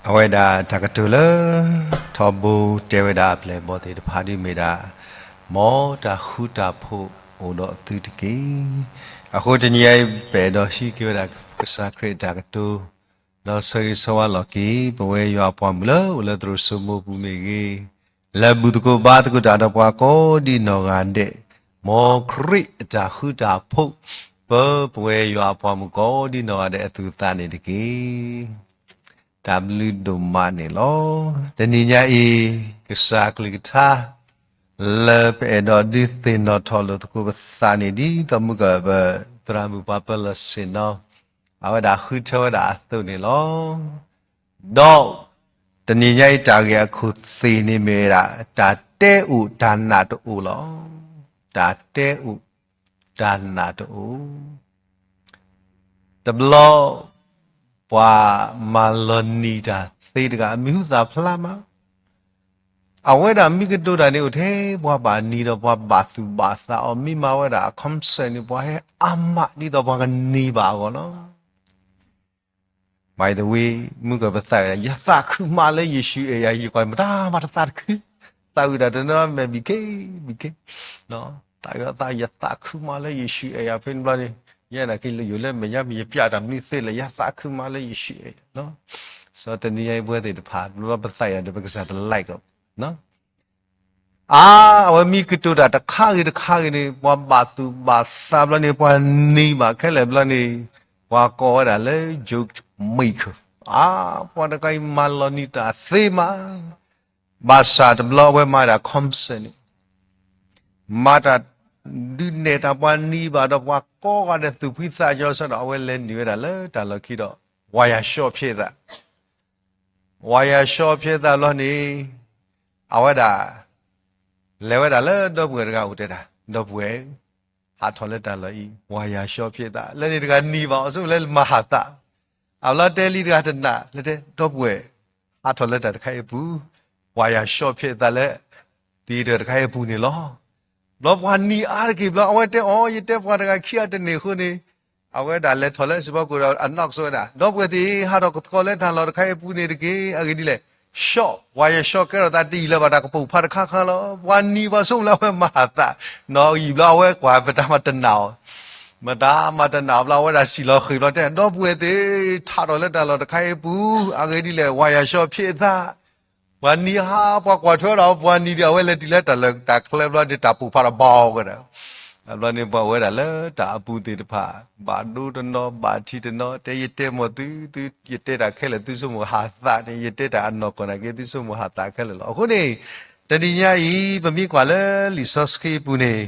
အဝဲဒၣ်တၢ်ကတိၤလၢ ထီဘိတဲဝဲဒၣ်အပျဲၢ်အဘီၣ်သ့ၣ်တဖၣ်ဒ်မ့ၢ်ဒၣ်, မ်တၢ်ဃူတၢ်ဖိးအိၣ်ဒီးသုတက့ၢ်. အဃိတနံၤအံၤ ပအဲၣ်ဒိးဟံးက့ၤဝဲဒၣ်ကစၢ်ခရံာ်အတၢ်ကတိၤ, ဒီးဆၢဂ့ၤဆၢဝါလီၤက့ၤ ပဝဲယွၤအပှၤမုၣ်လၢအိၣ်လၢသရိာ်စိမိပူၤမ့ၢ်ဂ့ၤ, လၢဘူၣ်သကိးဘါသကိးတၢ်ဒီးပှၤကိးဒ်နီၢ်ဂၤဒဲး, မ်ခရံာ်အတၢ်ဃူတၢ်ဖိး ပပဝဲယွၤအပှၤမုၣ်ကိးဒ်နီၢ်ဂၤဒဲးအသူၣ်အသးန့ၣ်တက့ၢ်. တၢ်ဘျုးဒိၣ်မးန့ၣ်လီၤ. တနံၤညါအံၤ ကစၢ်ကလုၢ်ကထါ လၢပအဲၣ်ဒိးဒုးသ့ၣ်နီၣ်ထီၣ်လိာ်သကိးပသးန့ၣ် ဒ်သိးမုၢ်ကပၢၤသရၣ်မုၣ်ပှၤပၢၤလီၢ်ဆ့ၣ်နီၤ အဝဲဒၣ်ဃုထၢဝဲဒၣ်အသိးန့ၣ်လီၤ. ဒီးတနံၤညါအံၤတၢ်ဂ့ၢ်အခိၣ်သ့ၣ်န့ၣ်မ့ၢ်ဝဲဒၣ် တၢ်တဲအိၣ်တၢ်နာ်တအိၣ်လီၤ. တၢ်တဲအိၣ်တၢ်နာ်တအိၣ် တဘျီ ပှၤမၤလီၤနံၤတၢ်သ့တဂၤ အမံၤဟူသၣ်ဖျါမး, အဝဲဒၣ်မံကတိၤတၢ်န့ၣ်အိၣ်ထဲပှၤဘၣ်နံၤဒီးပှၤဘၣ်သူၣ်ဘၣ်သးအီၤ မ့ၢ်မၤဝဲဒၣ်အ concert န့ၣ် ပှၤဟဲအါမးဒ်သိးပှၤကနံၤဘၣ်အဂီၢ်လီၤ. By the way, မုၢ်ကပသးဝဲဒၣ် ယသးခုမးလၢယ့ၣ်ၡူးအဲၣ်ယၤ ယကွၢ်မတၤမၤတသးတခု, သးဝံၣ်ဒၣ်တနီၤမဲာ်ဘံးက့ဘံးက့, သးဝံၣ်သး ယသးခုမးလၢယ့ၣ်ၡူးအဲၣ်ယၤ ဖဲန့ၣ်ဘျီန့ၣ် ယဲနာ်က့ယိၤလၢမဲာ်ညါ ယပျးတၢ်မနုၤသ့လဲၣ် ယသးခုမးလၢယ့ၣ်ၡူးအဲၣ်ယၤလီၤ. စီၤတနံၤညါအံၤပဝဲသ့ၣ်တဖၣ် ဘျီပသးယၤဒီးပကစၢ်တlikeအီၤ အါ, အဝဲမံကတိၤတၢ်တခါဂ့ၤတခါဂ့ၤန့ၣ် ပှၤဘၣ်သူၣ်ဘၣ်သးဘျီန့ၣ် ပှၤနံၤဘၣ်ခဲလၢာ်ဘျီန့ၣ် ပှၤကိးဝဲဒၣ်လၢ joke maker, အါ, ပှၤတခါအံၤမၤလီၤနံၤတၢ်သ့မး, ဘၣ်ဆၣ်တဘျီအဝဲမၤဒၣ် concert န့ၣ် မၤတၢ်ဒုးနဲၣ်တၢ်ပှၤနံၤဘၣ်ဒီးပှၤကိးဂၤဒဲးသူၣ်ဖှံသးညီဆၢဒီး အဝဲလဲၤနုာ်ဝဲဒၣ်လၢတၢ်လီၢ်ခံဒီး ဝၤယၤၡီဖျဲးသး ဝၤယၤၡီဖျဲးသးဘျီန့ၣ် အဝဲဒၣ် လဲၤဝဲဒၣ်လၢဒီပုၢ်ဝဲၢ်တဂၤအိၣ်တဲဒၣ် ဒီပုၢ်ဝဲၢ် ဟးထီၣ်လၢတၢ်လီၢ်အံၤ ဝၤယၤၡီဖျဲးသး လၢန့ၣ်တဂၤနံၤဘၣ်အီၤ ဆိမိၣ်လၢမၤဟးသး, အဘျီတဲလံတဂၤတနၢ် လၢတဲ ဒီပုၢ်ဝဲၢ် ဟးထီၣ်လၢတၢ်တခါအံၤအပူၤ ဝၤယၤၡီဖျဲးသးလၢ သံးတၢ်တခါအံၤအပူၤန့ၣ်လီၤ. ဘျီပှၤနံၤအါတက့ၢ်ဘျီ အဝဲတဲအီၤ ယတဲပှၤတဂၤခံဂၤတန့ၢ်အဃိန့ၣ် အဝဲဒၣ်လဲၤထီၣ်လၢစံးဘီကိၣ်ဒီး announce ဝဲဒၣ် ဒီပုၢ်ဝဲၢ်သ့ၣ် ဟးထီၣ်ကသကိးလၢတၢ်လီၢ်တခါအံၤအပူၤန့ၣ်တက့ၢ်. အဂ့ၢ်ဒ်လဲၣ် ရှီၣ် ဝၤယၤရှီၣ်ကဲထီၣ်သးတအံၤလၢၤဘၣ် တၢ်ကပိာ်ဖးတခါခါလီၤ. ပှၤနံၤဘၣ်ဆိမိၣ်လၢအဝဲမၤဟးသး နီၣ်ဂံၢ်ဘျီအဝဲကွၢ်မတၤမၤတနာ်အီၤ မတၤမၤတနာ်အီၤဘျီ အဝဲဒၣ်စံၣ်လီၤဃ့ၢ်ဘျီတဲ ဒီပုၢ်ဝဲၢ်သ့ၣ် ဟးထီၣ်လၢတၢ်လီၢ်တခါအံၤအပူၤ အဂ့ၢ်ဒ်လဲၣ် ဝၤယၤရှီၣ်ဖျဲးသး ပှၤနံၤဟး ပှၤကွၢ်ထွဲဒီး ပှၤနံၤဒီး အဝဲလဲၤတုၤလၢတၢ်လီၢ်တၢ်ကျဲဘျီန့ၣ် တၢ်ပိာ်ဖးဒီးဘီဝဲဒၣ်. အဘျီန့ၣ် ပှၤဝဲဒၣ်လၢတၢ်အပူၤသ့ၣ်တဖၣ် ဘၣ်ဒိတနီၤ ဘၣ်ထံးတနီၤ တဲယတဲမ့ၢ်သု သု ယတဲတၢ်ခဲလၢာ် သုဆိကမိၣ်ဟးသးန့ၣ် ယတဲတၢ်အနီၢ်ကီၢ်နာ်က့ သုဆိကမိၣ်ဟးသးခဲလၢာ်လီၤ. အဃိန့ၣ် တနံၤညါအံၤ ပမ့ၢ်ကွၢ်လၢလံာ်စီဆှံအပူၤန့ၣ်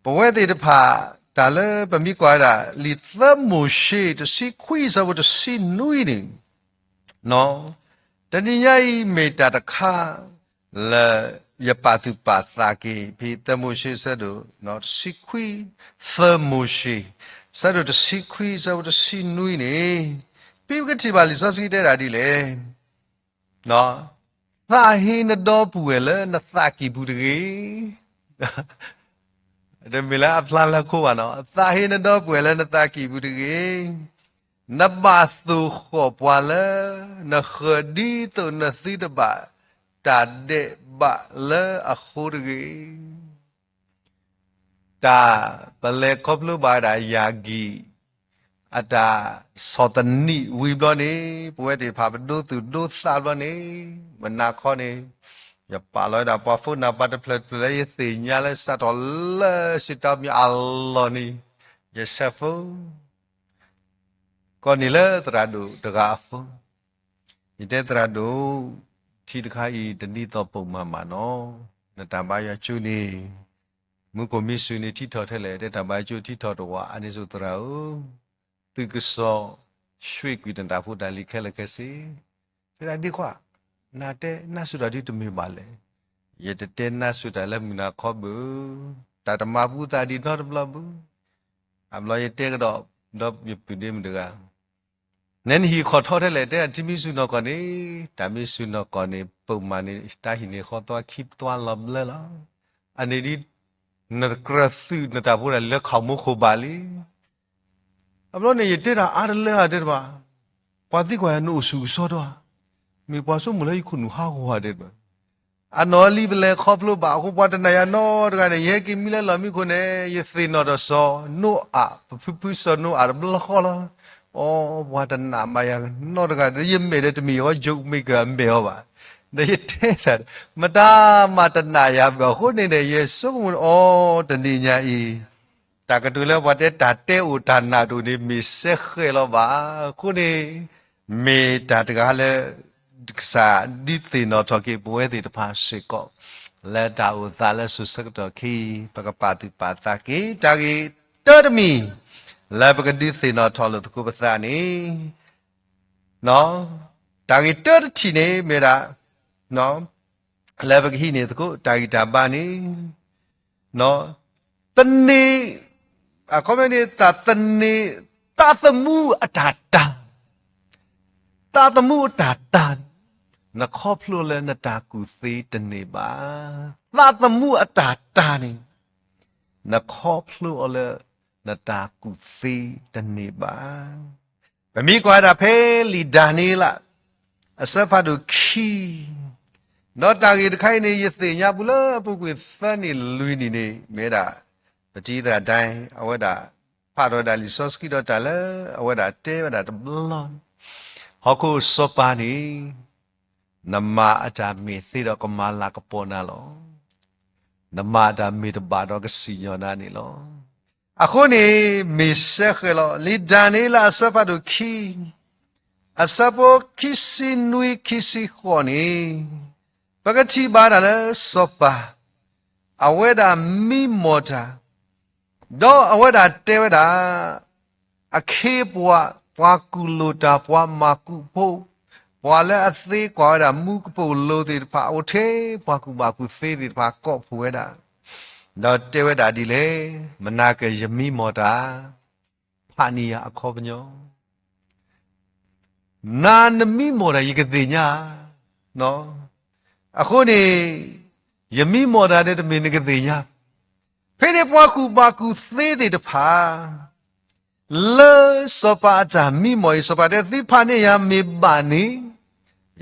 ပဝဲသ့ၣ်တဖၣ် တၢ်လၢပမ့ၢ်ကွၢ်ဝဲဒၣ် လံာ်သၢမိၤၡ့ တဆံခွံ ဆၢဖိတဆံနွံန့ၣ် တနံၤညါအံၤမ့ၢ်တၢ်တခါ လၢယပာ်သူၣ်ပာ်သးက့ၤ ဖဲသၢမိၤၡ့ဆၢဒိၣ် တဆံခွံ သၢမိၤၡ့ ဆၢဒိၣ်တဆံခွံ ဆၢဖိတဆံနွံန့ၣ် ဖဲပကထံၣ်ဘၣ်လံာ်စီဆှံတဲဒၣ်ဒ်လဲၣ် သးဟ့နဒီပုၢ်ဝဲၢ်လၢနသးကံၢ်ပူၤတဂ့ၤ. တမ့ၢ်လၢအဖျါလၢခိဘၣ်နီၤ, သးဟ့နဒီပုၢ်ဝဲၢ်လၢနသးကံၢ်ပူၤတဂ့ၤ. နဘၣ်သိၣ်ဃီၣ်ပှၤလၢ နဃၢၤဒ်သိးနသုတဘၣ်တၢ်ဒဲးဘးလၢအဃိတဂ့ၤ. တၢ်ပလဲၤခီဖျိဘၣ်ဝဲဒၣ်ယၤကံၢ် အတၢ်ဆီၣ်သနံးဝံၤဘျီန့ၣ် ပဝဲသ့ၣ်တဖၣ်ပဒိသူၣ်ဒိသးဘျီန့ၣ် မနၤခီန့ၣ် ယပာ်လီၤဝဲဒၣ်ပှၤ phone number တဖျၢၣ်တဖျၢၣ်လၢယသ့ၣ်ညါလၢစးထီၣ်လၢစံးတၢ်မံၤအလီၢ်န့ၣ် ယ cell phone ကီၢ်န့ၣ်လၢသရၣ်ဒိၣ်တဂၤအ phone ယတဲသရၣ်ဒိၣ် ထံတခါအံၤတဒ်သိးပိာ်မုၣ်မးနီၤ, နတၢ်ဘါယွၤကၠိန့ၣ် မူခိၣ်မံဆူၣ်န့ၣ်ထံထီၣ်ထဲလဲၣ်, တဲတၢ်ဘါယွၤကၠိထံထီၣ်တဝး အန့ၣ်ဆိသရၣ်ဧၢ, သုကစီၣ် ဆွံကွံာ်နတၢ်ဖိတၢ်လံၤခဲလၢာ်ခဲဆ့, တဲဒၣ်ဒ့ခွါ, နတဲနါစူၢ်တၢ်ဒ်တမ့ၢ်ဘၣ်လဲၣ်, ယတတဲနါစူၢ်တၢ်လၢမုၢ်နၤခီဘၣ်, တၢ်တမၤပူသးဒံးနီတဘျီဘၣ်, အဘျီယတဲကဒီး ဒီးယပုၢ်ဒ့မုၣ်တဂၤ နဲနဟံၣ်ခီၣ်ထီထဲလဲၣ်, တဲဒၣ်ထံမံဆူၣ်နီၢ်ကီၢ်န့ၣ်, တၢ်မံဆူၣ်နီၢ်ကီၢ်န့ၣ် ပိာ်မုၣ်န့ၣ် တၢ်ဟံၣ်န့ၣ်ဃီသွါခံသွါလီၤဘျၢလီၤ, အန့ၣ်ဒ် နကြၢးသုးနတၢ်ဖိတၢ်လံၤလၢခီၣ်မူခိၣ်ဘၣ်လံ. အဘျီန့ၣ် ယတဲတၢ်အါတလၢအါတဲတဘၣ်, ပှၤသံကွၢ်ယၤနအိၣ်ဆူၣ်ကစီဒီဧါ, မ့ၢ်ပှၤဆိကမိၣ်လၢယခိၣ်နူာ်ဟးဂီၤဧါဒဲးဘၣ်. အနီၢ်လံပလဲၤခီဖျိဘၣ်အဃိ ပှၤတနာ်ယၤနီတဂၤန့ၣ် ယဟဲက့ၤမံလၢလီၢ်မံခိၣ်န့ၣ် ယသ့ၣ်နီၣ်ထီၣ်စီၤနိအၢ်, ပဖုဖုစီၤနိအၢ်တဘျီဃီလီၤ. အိ ပှၤတနာ်ဘၣ်ယၤနီတဂၤ, ဒီးယမဲာ်ဒီးတမ့ၢ်ယဂီၢ် ယိၤကမ့ၢ်ကမဲာ်အီၤဘၣ်. ဒီးယတဲတၢ်, မတၤမၤတနာ်ယၤဘၣ်အဃိန့ၣ်န့ၣ် ယဆိကမိၣ်အီၤတနံၤညါအံၤ တၢ်ကတိၤလၢပှၤတဲတၢ်တဲအိၣ်တၢ်နာ်တအိၣ်န့ၣ် မ့ၢ်စဲဃဲးလီၤဘၣ်. အဃိန့ၣ် မ့ၢ်တၢ်တဂၤလၢ ကစၢ်ဒုးသ့ၣ်နီၣ်ထီၣ်က့ၤပဝဲသ့ၣ်တဖၣ်စ့ၢ်ကီး, လၢတၢ်အိၣ်သးလၢစိၤဆၢကတီၢ်ခံ ပကပာ်သူၣ်ပာ်သးက့ၤ တၢ်ဂ့ၢ်တၢတမံၤ လၢပကဒုးသ့ၣ်နီၣ်ထီၣ်လိာ်သကိးပသးန့ၣ်, တၢ်ဂ့ၢ်တၢတထံၣ်န့ၣ်မ့ၢ်ဒၣ် လၢပကဟံးန့ၢ်သကိးတၢ်ဂံၢ်တၢ်ဘါန့ၣ်, သန့ၤ, အခီပညီန့ၣ် သန့ၤ, သးသမူအတၢ်တၢ်, သးသမူအတၢ်တၢ်န့ၣ် နခီဖျိလၢနတၢ်ကူၣ်သ့တန့ၢ်ဘၣ်. သးသမူအတၢ်တၢ်န့ၣ် နခီဖျိအီၤလၢ နတၢ်ကူၣ်သ့တန့ၢ်ဘၣ်. ပမ့ၢ်ကွၢ်ဒၣ်ဖဲလံာ်ဒၤနံးယ့လး အဆၢဖးဒိၣ်ခံ, ဒီးတၢ်ဂ့ၢ်တခါအံၤန့ၣ် ယသ့ၣ်ညါပူၤလၢအပူၤကွံာ်သၢနံၣ်လွံၢ်နံၣ်န့ၣ် မ့ၢ်ဝဲဒၣ် ပတံၤသရၣ်ဒဲ အဝဲဒၣ် ဖးထီၣ်ဝဲဒၣ်လံာ်စီဆှံဒီးတၢ်လၢ အဝဲဒၣ်တဲဝဲဒၣ်တဘျီန့ၣ်, ဟီၣ်ခိၣ်စီၤပၤန့ၣ် နမၤအတၢ်မ့ၢ်သ့ဒီးကမၤလၤကပီၤနၤလီၤ. နမၤအတၢ်မ့ၢ်တဘၣ်ဒီးကစံၣ်ညီၣ်နၤန့ၣ်လီၤ. အဃိန့ၣ် မ့ၢ်စဲဃဲးလီၤ. လံာ်ဒၤနံးယ့လးအဆၢဖးဒိၣ်ခံ, အဆၢဖိခံဆံနွံခံဆံဃိးန့ၣ်, ပကထံၣ်ဘၣ်ဒၣ်လၢစီၤပၤ အဝဲဒၣ်မံမီၢ်တၢ် ဒီးအဝဲဒၣ်တဲဝဲဒၣ်, အခ့အပှၤ, ပှၤကူၣ်လိာ်တၢ်, ပှၤမၤကူၣ်ဖိ, ပှၤလၢအသ့ကွၢ်ဝဲဒၣ်မူကပိာ်လိၤသ့ၣ်တဖၣ် အိၣ်ထဲပှၤကူၣ်ဘၣ်ကူၣ်သ့သ့ၣ်တဖၣ်ကိးဖှိၣ်ဝဲဒၣ်, ဒီးတဲဝဲဒၣ်ဒ်လဲၣ်, မနၤကယမံမီၢ်တၢ်, ဖးန့ၢ်ယၤအခီပညီ နၤနမံမီၢ်တၢ်ယကသ့ၣ်ညါ, အဃိန့ၣ် ယမံမီၢ်တၢ်ဒီးတမ့ၢ်နကသ့ၣ်ညါ, ဖဲန့ၣ်ပှၤကူၣ်ဘၣ်ကူၣ်သ့သ့ၣ်တဖၣ် လၢစီၤပၤအတၢ်မံမီၢ်အံၤ စီၤပၤတဲသုဖးန့ၢ်ယၤမ့ၢ်ဘၣ်န့ၣ်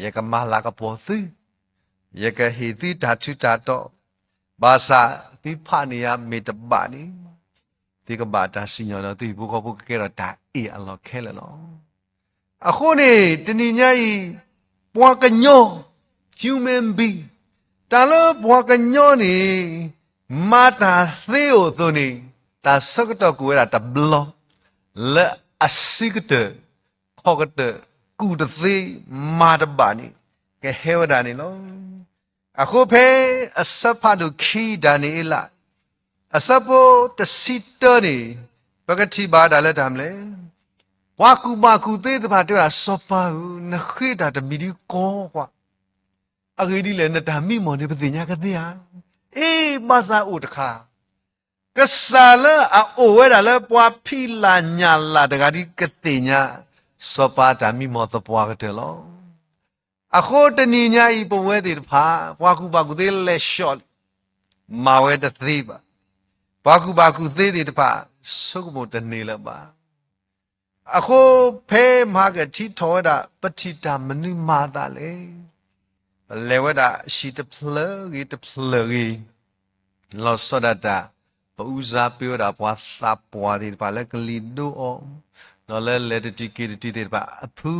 ယကမၤလၤကပီၤသု, ယကဟ့ၣ်သုတၢ်ထူးတၢ်တီၤ, ဘၣ်ဆၣ်သုဖးန့ၢ်ယၤမ့ၢ်တဘၣ်န့ၣ် သုကဘၣ်တၢ်စံၣ်ညီၣ်ဒီးသုဟံၣ်ဖိဃီဖိကကဲထီၣ်တၢ်အ့ၣ်အလီၢ်ခဲလၢာ်လီၤ. အဃိန့ၣ် တနံၤညါအံၤ ပှၤကညီ human being တၢ်လၢပှၤကညီန့ၣ် မၤတၢ်သ့အိၣ်အသိးန့ၣ် တၢ်ဆၢကတီၢ်ကအိၣ်ဝဲဒၣ်တဘျီ လၢအစုကတၢၢ် ခီၣ်ကတၢၢ် ကူၣ်တသ့ မၤတဘၣ်န့ၣ် ကဟဲဝဲဒၣ်န့ၣ်လီၤ. အဃိဖဲအဆၢဖးဒိၣ်ခံဒၤနံးယ့လး အဆၢဖိတဆံတၢန့ၣ် ပကထံၣ်ဘၣ်ဒၣ်လၢတၢ်မနုၤလဲၣ်, ပှၤကူၣ်ဘၣ်ကူၣ်သ့သ့ၣ်တဖၣ်တဲဝဲဒၣ် စီၤပၤဧၢ, နဃ့တၢ်တမံၤဒုးကီကွၢ်, အဂ့ၢ်ဒ်လဲၣ် နတၢ်မံမီၢ်န့ၣ် ပသ့ၣ်ညါကသ့ဧါ. အ့ ဘၣ်ဆၣ်အိၣ်တခါ ကစၢ်လၢအအိၣ်ဝဲဒၣ်လၢပှၤဖံးလၢ်ညၣ်လၢ်တဂၤဒ်ကသ့ၣ်ညါ စီၤပၤတၢ်မံမီၢ်သပှၢ်ကတၢၢ်လီၤ. အဃိတနံၤညါအံၤ ပဝဲသ့ၣ်တဖၣ် ပှၤကူၣ်ဘၣ်ကူၣ်သ့လဲၤဆှီလံ, မၤဝဲတသ့ဘၣ်. ပှၤကူၣ်ဘၣ်ကူၣ်သ့သ့ၣ်တဖၣ် ဆိကမိၣ်တန့ၢ်လၢၤဘၣ်. အဃိဖဲမဟါကထံထီၣ်ဝဲဒၣ် ပထံၣ်တၢ်မနုၤမၤသးလဲၣ်. ပလဲၤဝဲဒၣ်ဟံၣ်တဖျၢၣ်ဂ့ၤတဖျၢၣ်ဂ့ၤ လီၤဆီဒၣ်တၢ် ပအူစါပ့ၤဝဲဒၣ်ပှၤသးပှၢ်သ့ၣ်တဖၣ်လၢကလံၤဒိအီၤ, ဒီးလၢလဲၤတတုၤက့ၤတတုၤသ့ၣ်တဖၣ်အဖု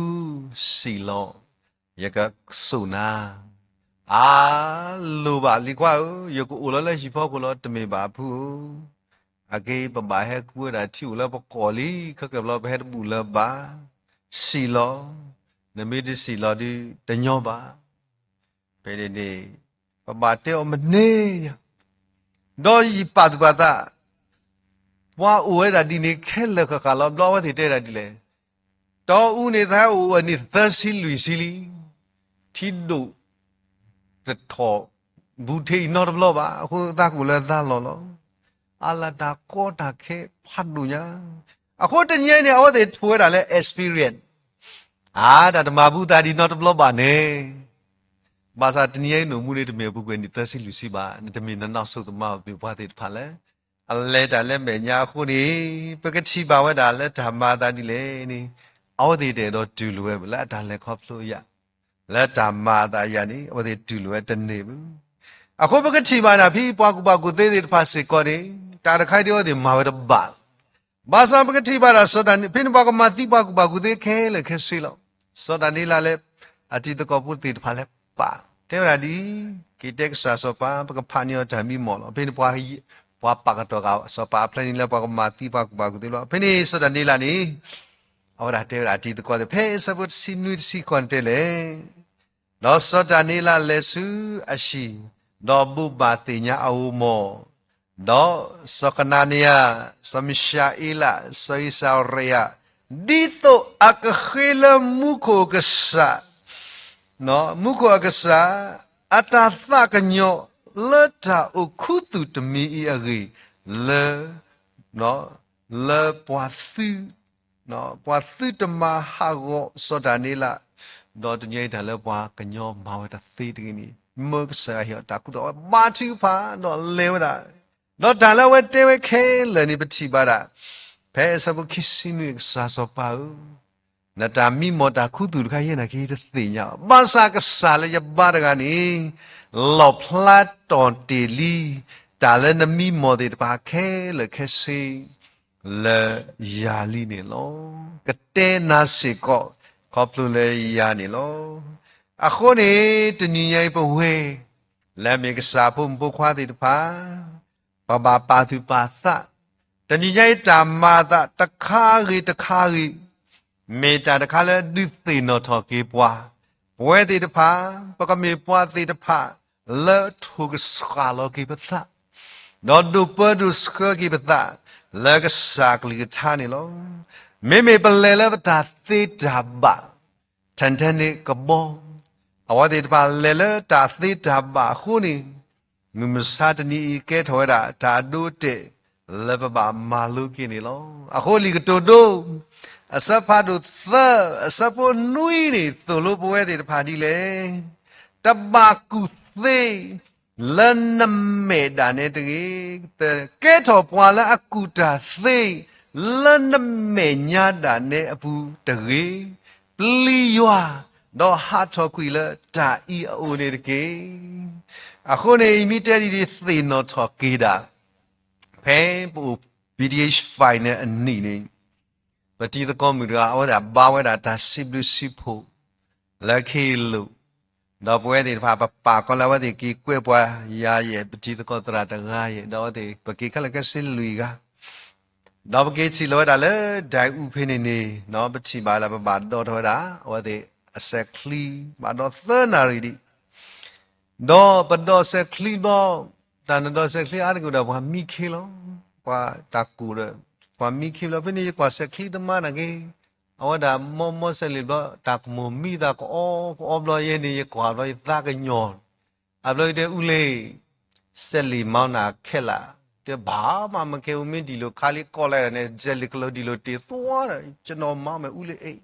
စံၣ်လီၤ, ယကစိာ်နၤ, အါလိၤဘၣ်လံၤခွါဧၢ, ယကအိၣ်လီၤလၢဟံၣ်ဖီခိၣ်လီၤ တမ့ၢ်ဘၣ်အဖုဧၢ, အက့ပဘၣ်ဟဲကူဝဲဒၣ်ထံအိၣ်လၢပကိာ်လံ, ခဲကဲဘျီပဟဲတဘူၣ်လၢၤဘၣ်, စံၣ်လီၤ, နမ့ၢ်တစံၣ်လီၤဒီးတညီဘၣ်. ဖဲန့ၣ်န့ၣ် ပဘၣ်တဲအီၤမနုၤညါ, ဒီးယပာ်သူၣ်ပာ်သး, ပှၤအိၣ်ဝဲဒၣ်ဒ်န့ၣ်ခဲလၢာ်ဃၣ်ဃၣ်လီၤ. ဘျီအဝဲသ့ၣ်တဲဒၣ်ဒ်လဲၣ်, တီအူန့ၣ်သးအိၣ်ဝဲန့ၣ်သၢဆံလွံၢ်ဆံလံ, ထံဒိၣ်တထီၣ်ဘူးထံအံၤနီတဘျီဘၣ်, အဃိသးကအိၣ်လၢသးလီၢ်လီၤ. အါလၢတၢ်ကီတၢ်ခဲဖးဒိၣ်ညါ, အဃိတနံၤအံၤန့ၣ် အဝဲသ့ၣ်ထိၣ်ဝဲဒၣ်လၢ experience အါ တၢ်တမၤဘူးသးဒ်နီတဘျီဘၣ်န့ၣ်, ဘၣ်ဆၣ်တနံၤအံၤနအိၣ်မူန့ၣ် တမ့ၢ်အပူၤကွံာ်နံၣ်သၢဆံလွံၢ်ဆံဘၣ်, နတမ့ၢ်နနီၢ်ဆိၣ်သမါအီၤ မ့ၢ်ပှၤသ့ၣ်တဖၣ်လၢ အလဲၤတၢ်လၢမဲာ်ညါအဃိန့ၣ်, ပကထံၣ်ဘၣ်ဝဲဒၣ်လၢတၢ်မၤသးဒ်လဲၣ်န့ၣ်, အဝဲသ့ၣ်တအဲၣ်ဒိးတူၢ်လိာ်ဝဲဘၣ်လၢအတၢ်လဲၤခီဖျိအယၤ, လၢတၢ်မၤအသးယၤန့ၣ် အဝဲသ့ၣ်တူၢ်လိာ်ဝဲတန့ၢ်ဘၣ်. အဃိပကထံၣ်ဘၣ်ဒၣ်ဖဲပှၤကူၣ်ဘၣ်ကူၣ်သ့သ့ၣ်တဖၣ်စ့ၢ်ကီးန့ၣ် တၢ်တခါဒ်အဝဲသ့ၣ်မၤဝဲတဘၣ် ဘၣ်ဆၣ်ပကထံၣ်ဘၣ်ဒၣ်စီၤဒၤနံး ဖဲန့ၣ်ပှၤကမၤသံပှၤကူၣ်ဘၣ်ကူၣ်သ့ခဲလၢာ်ခဲဆ့လီၤ. စီၤဒၤနံးယ့လးလၢ အတံၤသကိးဖိသ့ၣ်တဖၣ်လၢပၢ် တဲဝဲဒၣ်ဒ်အံၤ, က့ၤတဲကစၢ်စီၤပၤ ပကဖးန့ၢ်အီၤတၢ်မံမီၢ်လီၤ. ဖဲန့ၣ် ပှၤပာ်ကတီၤဃာ်စီၤပၤအဖျဲၣ်န့ၣ်လၢပှၤကမၤသံပှၤကူၣ်ဘၣ်ကူၣ်သ့လီၤ. ဖဲန့ၣ်စီၤဒၤနံးယ့လးန့ၣ် အဝဲဒၣ်တဲဝဲဒၣ်အတံၤသကိးသ့ၣ် ဖဲအဆၢဖိတဆံနွံတဆံဃိးန့ၣ်တဲလဲၣ် ဒီးစီၤဒၤနံးယ့လးလဲၤဆူအဟံၣ်, ဒီးဘိးဘၣ်သ့ၣ်ညါအဂီၢ်မီၢ်, ဒီးစီၤကနၤနံယၤ, စီၤမံၡၤအ့လး, စီၤအံၣ်စရ့ယၤ, ဒ်သိးအကဃ့လၢမူခိၣ်ကစၢ်, မူခိၣ်အကစၢ် အတၢ်သးကညီၤလၢတၢ်အိၣ်ခူသူၣ်တမံၤအံၤအဂ့ၢ်, လၢ လၢပှၤသု ပှၤသုတမၤဟးဂီၤစီၤဒၤနံးယ့လး, ဒီးတနံၤအံၤတၢ်လၢပှၤကညီမၤဝဲတသ့တဂ့ၤန့ၣ် မၢကစၢ်ယွၤဟ့ၣ်အီၤတၢ်ခူသူၣ် အဝဲဘါထုကဖၣ်ဒီးလဲၤဝဲဒၣ်, ဒီးတၢ်လၢအဝဲတဲဝဲခဲလၢာ်န့ၣ် ပထံၣ်ဘၣ်ဒၣ် ဖဲအဆၢဖိခံဆံနွံန့ၣ် ကစၢ်စီၤပၤဧၢ, နတၢ်မံမီၢ်တၢ်ခူသူၣ်တခါယဲၢ်နၤက့တသ့ၣ်ညါဘၣ်, ဘၣ်ဆၣ်ကစၢ်လၢယဘါတဂၤန့ၣ် လီၣ်ဖျါထီၣ်တ့ၢ်လံ တၢ်လၢနမံမီၢ်သ့ၣ်တဖၣ်ခဲလၢာ်ခဲဆ့ လၢယၤလံန့ၣ်လီၤ. ကတဲနၤစ့ၢ်ကီး ခီဖျိလၢယၤန့ၣ်လီၤ. အဃိန့ၣ် တနံၤညါအံၤပဝဲ လၢအမ့ၢ်ကစၢ်ဖိမုၣ်ဖိခွါသ့ၣ်တဖၣ် ပဘၣ်ပာ်သူၣ်ပာ်သး, တနံၤညါအံၤတၢ်မၤအသးတခါဂ့ၤတခါဂ့ၤ မ့ၢ်တၢ်တခါလၢဒုးသ့ၣ်နီၣ်ထီၣ်က့ၤပှၤ, ပဝဲသ့ၣ်တဖၣ် ပကမ့ၢ်ပှၤသ့ၣ်တဖၣ် လၢထိၣ်ကဆှၣ်လီၤက့ၤပသး, ဒီးဒိးပၢဒိးဆှၢက့ၤပသး လၢကစၢ်ကလုၢ်ကထါန့ၣ်လီၤ. မ့မ့ၢ်ပလဲၤလၢပတၢ်သ့တၢ်ဘၣ် ထဲထဲန့ၣ်ကဘီ, အဝဲသ့ၣ်တဖၣ်လဲၤလၢတၢ်သ့တၢ်ဘၣ်အဃိန့ၣ် မုၢ်မဆါတနံၤအံၤကဲထီၣ်ဝဲဒၣ်တၢ်အဒိအတဲာ် လၢပဘၣ်မၤလိက့ၤန့ၣ်လီၤ. အဃိလံာ်ကတိၤဒိ အဆၢဖးဒိၣ်သၢ အဆၢဖိနွံန့ၣ် သိၣ်လိပဝဲသ့ၣ်တဖၣ်ဒ်လဲၣ်, တဘၣ်ကူၣ်သ့ လၢနမဲာ်ဒၣ်နဲတဂ့ၤ, ကဲထီၣ်ပှၤလၢအကူၣ်တၢ်သ့ လၢနမဲာ်ညါဒၣ်နဲအပူၤတဂ့ၤ, ပျံၤယွၤ ဒီးဟးထီၣ်ကွံာ်လၢတၢ်အံၤအအိၣ်န့ၣ်တက့ၢ်. အဃိန့ၣ် ယမ့ၢ်တဲဒ်န့ၣ် သ့ၣ်နီၣ်ထီၣ်က့ၤဒၣ် ဖဲပအိၣ် B T H five န့ၣ်အနံၣ်န့ၣ် ပတံၤသကိးမုၣ်တဂၤ အဝဲဒၣ်ဘါဝဲဒၣ်တၢ်စံးဘျုးစံးဖှိၣ် လၢခ့လိာ်, ဒီးပဝဲသ့ၣ်တဖၣ် ပပာ်ကီၤလၢအဝဲသ့ၣ်က့ၤကွဲးပှၤယၤယဲၢ် ပတံၤသကိးသရၣ်တဂၤယဲၢ် ဒီးအဝဲသ့ၣ် ပက့ၤခဲလၢာ်ခဲဆ့လွံၢ်ဂၤ ဒီးပက့ၤထံၣ်လိာ်ဝဲဒၣ်လၢဒၢးအူဖဲန့ၣ်န့ၣ် ပထံၣ်ဘၣ်လၢပဘၣ်ဒီထီၣ်ဝဲဒၣ် အဝဲသ့ၣ်အစဲးချံ ဘၣ်ဒီးသၢနၣ်ရံၣ်ဒံး ဒီးပဒီးစဲးချံဘျီ, တၢ်နဒီးစဲးချံအါတက့ၢ်ဒီးပှၤမံခ့လီၤ. ပှၤတၢ်ကိၢ်ဒီး ပှၤမံခ့ဘျီ ဖဲန့ၣ်ယကွၢ်စဲးချံသမားနာ်က့, အဝဲဒၣ်မီမီစဲးလ့ၣ်ဘျီ တၢ်ကမိၣ်မံသးကအီကအီဘျီ ယဲန့ၣ်ယကွၢ်ဘျီယသးကညီၤ, အဘျီယတဲအူလ့ၣ် စဲးလ့ၣ်မၤနၤခဲလၢာ်, တဲဘၣ်မးမ့ၢ်ကဲအိၣ်မ့ၢ်ဒံးလိာ်ခါလံကီၢ်လဲၣ်န့ၣ် စဲးလ့ၣ်ကလီၤဒံးလိာ်တ့ၢ်သွါဒီး ကျွန်တော်မောင်းမယ်ဦးလေးအိမ်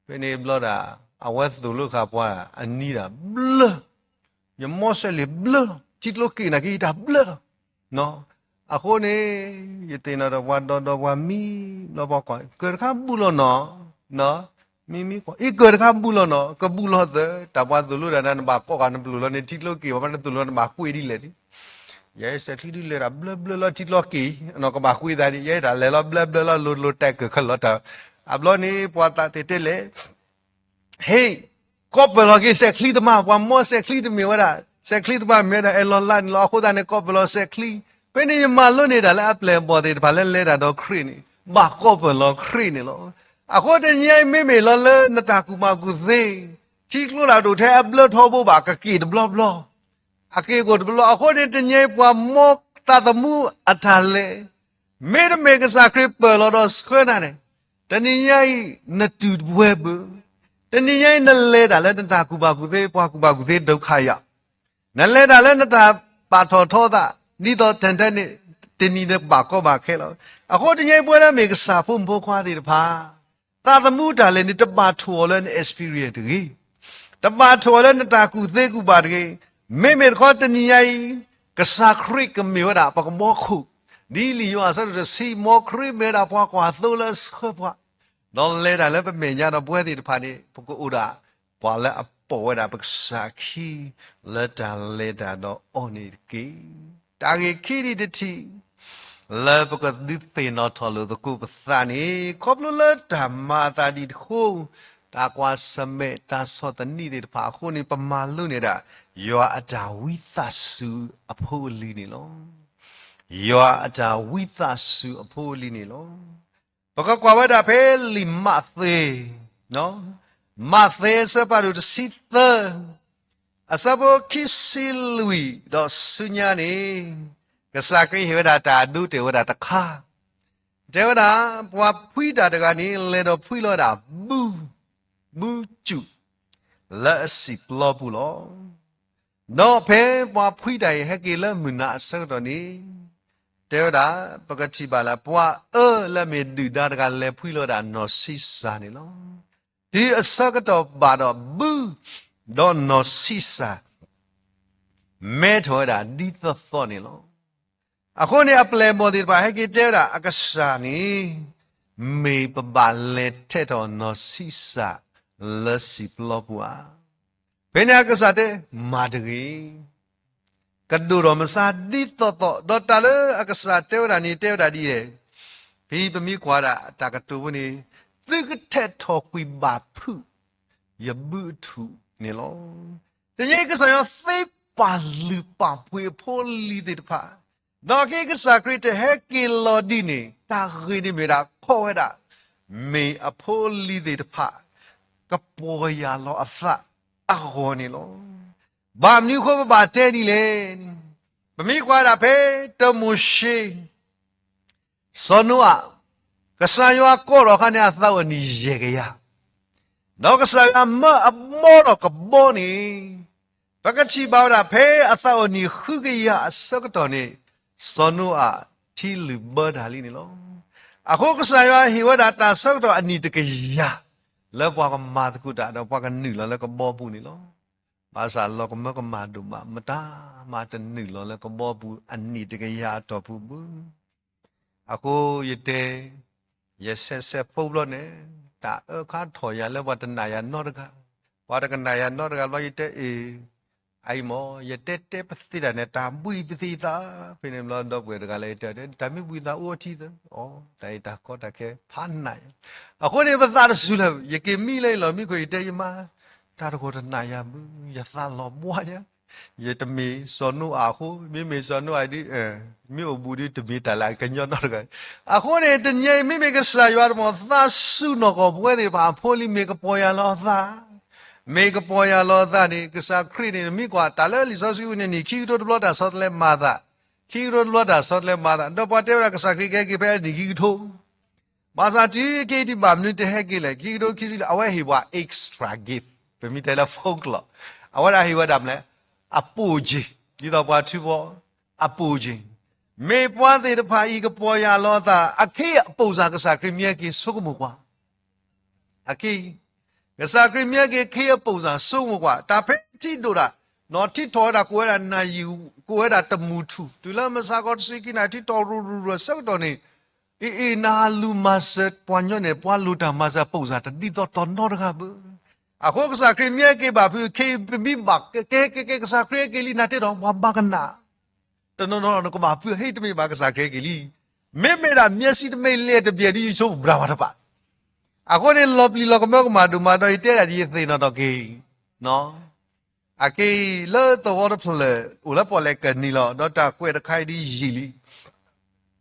ဖဲန့ၣ်ဘျီဒၣ် အဝဲသိၣ်လိဃာ်ပှၤအနံၤဒၣ်ဘျၢ, ယမီစဲးလ့ၣ်ဘျၢလီၤ ထံကျိက့ၣ်နာ်က့ယတၢ်ဘျၢလီၤ. အဃိန့ၣ် ယသ့ၣ်နီၣ်ဒီးပှၤဒီဒီပှၤမံဘျီပှၤကွၢ် ကၢၢ်တခါဘူးလီၤနီၤ, မံမံကွၢ် အံၤကၢၢ်တခါဘူးလီၤနီၤ ကဘူးလီၤသၢ တၢ်ပှၤသိၣ်လိဒၣ်နၤနဘၣ်ကိးဃာ်နပျိၢ်လီၤန့ၣ် ထံကျိက့ၣ်ဘၣ်မးနသိၣ်လိ နဘၣ်ကွ့ဒ်လဲၣ်လံ ယဲစဲးချံဒ်လဲၣ်ဒၣ်ဘျၢဘျၢလီၤထံကျိက့ၣ် နကဘၣ်ကွ့သးဒ် ယဲဒၣ်လဲၤလီၤဘျၢဘျၢလီၤလိၤလိၤတဲကၢၢ်ခလီၤတၢ်, အဘျီန့ၣ် ပှၤသးသ့ၣ်တဲလဲၣ် ဟ့ၣ် ကိးပၢၢ်လီၤက့ၤစဲးချံသမား ပှၤမီစဲးချံတမ့ၢ်ဝဲဒၣ် စဲးချံသမားမ့ၢ်ဝဲဒၣ်အဲၣ်လီၤလါန့ၣ်လီၤ. အဃိသတးန့ၣ် ကိးပၢၢ်လီၤစဲးချံ, ဖဲန့ၣ်ယမၤလိန့ၢ်ဒၣ်လၢအပျဲၢ်အဘီၣ်သ့ၣ်တဖၣ်လၢလဲၤဒၣ်ဒီးခရံာ်န့ၣ် ဘၣ်ကိးပၢၢ်လီၤခရံာ်န့ၣ်လီၤ. အဃိတနံၤအံၤမ့မ့ၢ်လီၤလၢနတၢ်ကူၣ်ဘၣ်ကူၣ်သ့ ထံကျိဒၣ်ဒိၣ်ထဲအဘျၢထီဘိဘၣ်ကက့ၣ်တဘျီဘျီ အက့ၢ်အဂီၢ်တဘျီ အဃိန့ၣ် တနံၤအံၤပှၤမီသးသမူအတၢ်လဲၤ မ့တမ့ၢ်ကစၢ်ခရံာ်ပၢၢ်လီၤဒီးဆှၢနၤန့ၣ် တနံၤညါအံၤ နတူၢ်တဝဲဘၣ်. တနံၤညါအံၤ နလဲၤတၢ်လၢနတၢ်ကူၣ်ဘၣ်ကူၣ်သ့ ပှၤကူၣ်ဘၣ်ကူၣ်သ့ဒုက္ခရောက် နလဲၤတၢ်လၢနတၢ်ပာ်ထီၣ်ထီသး ဒ်သိးထဲထဲန့ၣ် တနံၤနဘၣ်ကီဘၣ်ခဲလီၤ. အဃိတနံၤအံၤပဝဲလၢမ့ၢ်ကစၢ်ဖိမုၣ်ဖိခွါသ့ၣ်တဖၣ် သးသမူတၢ်လဲၤန့ၣ် တဘၣ်ထိၣ်အီၤလၢန experience တဂ့ၤ, တဘၣ်ထိၣ်အီၤလၢနတၢ်ကူၣ်သ့ကူၣ်ဘၣ်တဂ့ၤ. မ့မ့ၢ်တခီတနံၤညါအံၤ ကစၢ်ခရံာ်ကမ့ၢ်ဝဲဒၣ်ပကဘီခိၣ်, ဒ်လံာ်ယိၤဟၣ်အဆၢဒိၣ်တဆံ မ်ခရံာ်မ့ၢ်ဝဲဒၣ်ပှၤကွၢ်သိလၢအဆှၢပှၤ, ဒီးလဲၤတၢ်လၢပမဲာ်ညါဒီးပဝဲသ့ၣ်တဖၣ်န့ၣ် ပကအိၣ်ဒၣ် ပှၤလၢအပိာ်ဝဲဒၣ်ပကစၢ်ခံ လၢတၢ်လဲၤတၢ်ဒီးအီၤန့ၣ်တက့ၢ်. တၢ်ဂ့ၢ်ခံထံၣ်တထံၣ် လၢပကဒုးသ့ၣ်နီၣ်ထီၣ်လိာ်သကိးပသးန့ၣ် ခီဖျိလၢတၢ်မၤအသးဒ်တဃိ တၢ်ကွၢ်ဆၢၣ်မဲာ် တၢ်ဆီၣ်သနံးသ့ၣ်တဖၣ်အဃိန့ၣ် ပမၤလိန့ၢ်ဒၣ် ယွၤအတၢ်ဝံသးစူၤအဖိအလံၤန့ၣ်လီၤ. ယွၤအတၢ်ဝံသးစူၤအဖိအလံၤန့ၣ်လီၤ. ပကကွၢ်ဝဲဒၣ်ဖဲလံာ်မးသဲ, မးသဲအဆၢဖးဒိၣ်တဆံသၢ, အဆၢဖိခံဆံလွံၢ်ဒီးဆူညါန့ၣ်, ကစၢ်ခရံာ်ဟ့ၣ်ဝဲဒၣ်တၢ်အဒိတဲာ်ဝဲဒၣ်တခါ, တဲဝဲဒၣ်, ပှၤဖှံတၢ်တဂၤန့ၣ် လဲၤဒီးဖှံလီၤဝဲဒၣ်ဘု, ဘုစူၣ် လၢအစံာ်ပျီပူၤလီၤ. ဒီးဖဲပှၤဖှံတၢ်အံၤဟဲက့ၤလၢမုၢ်နၤအဆၢကတီၢ်န့ၣ်, တဲဝဲဒၣ်, ပကထံၣ်ဘၣ်လၢ ပှၤအၢလၢအမ့ၢ်ဒုၣ်ဒါတဂၤလဲၤဖှံလီၤဝဲဒၣ်နီၢ်ဆံးစၢ်န့ၣ်လီၤ. တုၤအဆၢကတီၢ်ဘၣ်ဒီးဘု, ဒီးနီၢ်ဆံးစၢ် မဲထီၣ်ဝဲဒၣ်ဒ်သိးသိးန့ၣ်လီၤ. အဃိန့ၣ်အပျဲၢ်အဘီၣ်သ့ၣ်တဖၣ်ဟဲက့ၤတဲဝဲဒၣ်အကစၢ်န့ၣ်, မ့ၢ်ပဘၣ်လဲၤထဲးထီၣ်နီၢ်ဆံးစၢ်လၢစံာ်ပျီပူၤဧါ. ဖဲန့ၣ်အကစၢ်တဲ, မၤတဂ့ၤ. ကဒိၣ်ထီၣ်မဆါဒ်သိးသိး, ဒီးတၢ်လၢအကစၢ်တဲဝဲဒၣ်န့ၣ် တဲဝဲဒၣ်ဒ်လဲၣ်. ဖဲပမ့ၢ်ကွၢ်ဒၣ်တၢ်ကတိၤဖိန့ၣ်, သုကထဲးထီၣ်ကွံာ်ဘၣ်ဖုး ယဘုအထူၣ်န့ၣ်လီၤ. တနံၤအံၤကစၢ်ယွၤသ့ပာ်လုၢ်ပာ်ပှ့ၤအဖိအလံၤသ့ၣ်တဖၣ်, ဒီးအက့ကစၢ်ခရံာ်တဟဲက့ၤလီၤဒ်န့ၣ် တၢ်ဂ့ၢ်န့ၣ်မ့ၢ်ဒၣ်ခီဝဲဒၣ်, မ့ၢ်အဖိအလံၤသ့ၣ်တဖၣ် ကပီၢ်ယၢ်လီၤအသးအဂီၢ်န့ၣ်လီၤ. ဘၣ်မနုၤအဃိပဘၣ်တဲဒ်လဲၣ်. ပမ့ၢ်ကွၢ်ဒၣ်ဖဲတၢ်မိၤၡ့ စီၤနိအၤ, ကစၢ်ယွၤကိးထီၣ်အခါန့ၣ်အသးအိၣ်နံၣ်ယဲၢ်ကယၤ, ဒီးကစၢ်ယွၤမၢအဘီထီၣ်ကဘီန့ၣ်, ပကထံၣ်ဘၣ်ဝဲဒၣ်ဖဲအသးအိၣ်နံၣ်ဃုကယၤအဆၢကတီၢ်န့ၣ်, စီၤနိအၤထံလုၢ်ဘၢတၢ်လံန့ၣ်လီၤ. အဃိကစၢ်ယွၤဟ့ၣ်ဝဲဒၣ်တၢ်ဆၢကတီၢ်အနံၣ်တကယၤ လၢပှၤကမၤသကိးတၢ်ဒီးပှၤကနုာ်လီၤလၢကဘီပူၤန့ၣ်လီၤ. ဘၣ်ဆၣ်လီၤကမၢကမၣ်ဒိၣ်မး မတၤမးတနုာ်လီၤလၢကဘီပူၤအနံၣ်တကယၤအတီၢ်ပူၤဘၣ်. အဃိယတဲ, ယဆဲးဆဲးဖိဘျီန့ၣ်, တၢ်အၢခါထီၣ်ယၤလၢပှၤတနာ်ယၤနီတဂၤ, ပှၤတကနာ်ယၤနီတဂၤဘျီယတဲအ့ၣ်, အအံၤမ့ၢ် ယတဲတဲပသ့တၢ်န့ၣ် တၢ်ဘှံးပသံးသး, ဖဲန့ၣ်ဘျီဒီပုၢ်ဝဲၢ်တဂၤလၢယတဲ, တၢ်မ့ၢ်ဘှံးသးအိၣ်ထံသၢ, အီ, တၢ်အံၤတၢ်ကီတၢ်ခဲဖးနးယၤ, အဃိန့ၣ်ပသးတစူၤလၢၤ, ယက့ၤမံလၢယလီၢ်မံခိၣ် ယတဲယမါ, တၢ်တဂီၢ်တနာ်ယၤဘၣ်, ယသးလီၤဘှါညါ ယတမ့ၢ်စီၤနိအၤအဃိ, မ့မ့ၢ်စီၤနိအၤဒ်, မ့ၢ်အိၣ်ဘူးဒ်တမ့ၢ်တၢ်လၢအကညီနီတဂၤ. အဃိန့ၣ် တနံၤအံၤ မ့မ့ၢ်ကစၢ်ယွၤတမ့ၢ် သးစူၤနီၢ်ကီၢ်ပဝဲသ့ၣ်တဖၣ်အဖိလံၤ မ့ၢ်ကပီၢ်ယၢ်လီၤအသး, မ့ၢ်ကပီၢ်ယၢ်လီၤအသးန့ၣ် ကစၢ်ခရံာ်န့ၣ် နမ့ၢ်ကွၢ်တၢ်လၢလံာ်စီဆှံအပူၤန့ၣ် နံၣ်ခံကထိတဘျီတၢ်ဆီတလဲမၤအသး, ခံကထိတဘျီတၢ်ဆီတလဲမၤအသး, ဒီးပှၤတဲဝဲဒၣ်ကစၢ်ခရံာ်ကဟဲက့ၤဖဲအနံၣ်ခံကထိ ဘၣ်ဆၣ်တုၤခဲအံၤဒံးဘၣ်မနုၤတဟဲက့ၤလဲၣ်, ခံကထိခံဆံလွံၢ် အဝဲဟ့ၣ်ပှၤ extra gift, ပမ့ၢ်တဲလၢ folklore, အဝဲဒၣ်ဟ့ၣ်ဝဲဒၣ်မနုၤလဲၣ်, အပူၤက့ၤ, ဒ်သိးပှၤထုကဖၣ်, အပူၤက့ၤ, မ့ၢ်ပှၤသ့ၣ်တဖၣ်အံၤကပီၢ်ယၢ်လီၤအသး, အခ့အပူၤစ့ၢ်ကီး ကစၢ်ခရံာ်မ့ၢ်ဟဲက့ၤဆိကမိၣ်ကွၢ် အခ့, ကစၢ်ခရံာ်မ့ၢ်ဟဲက့ၤ အခ့အပူၤစ့ၢ်ကီးဆိကမိၣ်ကွၢ်, တၢ်ဖဲထံဒိၣ်တၢ်, နီၢ်ထံထီၣ်ဝဲဒၣ် ကိးဝဲဒၣ်နၢ်ယံာ်, ကိးဝဲဒၣ်တမူထူၣ်, တုၤလၢမုၢ်ဆါခီတဆံခံနၣ်ရံၣ် ထံထီၣ်ရူၤရူၤရူၤအဆၢကတီၢ်န့ၣ်, အ့ၣ်အ့ၣ် နလူၤမၤစၢၤပှၤညီန့ၣ် ပှၤလိၣ်တၢ်မၤစၢၤအပူၤစ့ၢ်ကီး တဒ်သိးတီနီတဂၤဘၣ်. အဃိကစၢ်ခရံာ်မ့ၢ်ဟဲက့ၤဘၣ်ဖုး အခ့ ပမ့ၢ်ဘၣ်ကကဲကဲကဲ ကစၢ်ခရံာ်ဟဲက့ၤလံ နၤတဲဒီးပှၤဘၣ်ကနၣ် တနီၤနီၤနကဘၣ်ဖုး ဟ့ၣ်တမ့ၢ်ဘၣ်ကစၢ်ခရံာ်ဟဲက့ၤလံ. မ့မ့ၢ်ဒၣ်မျက်စိတမ့ၢ်လၢတဘ့ၣ်ဒ်ယဆိကမိၣ်ဘၣ်တဘၣ်. အဃိန့ၣ် လီၤပျံၤလီၤကမၢကမၣ်ဒိၣ်မးဒီး ယတဲဒၣ်ဒ်ယသ့ၣ်နီၣ်ထီၣ်က့ၤ, အက့ၢ်လၢသဝီတဖျၢၣ် အိၣ်လၢပီၣ်လဲၣ်ကၢၢ်နံၤလီၤ ဒီးတၢ်ကွဲးတခါအံၤဒ်ယံာ်လံ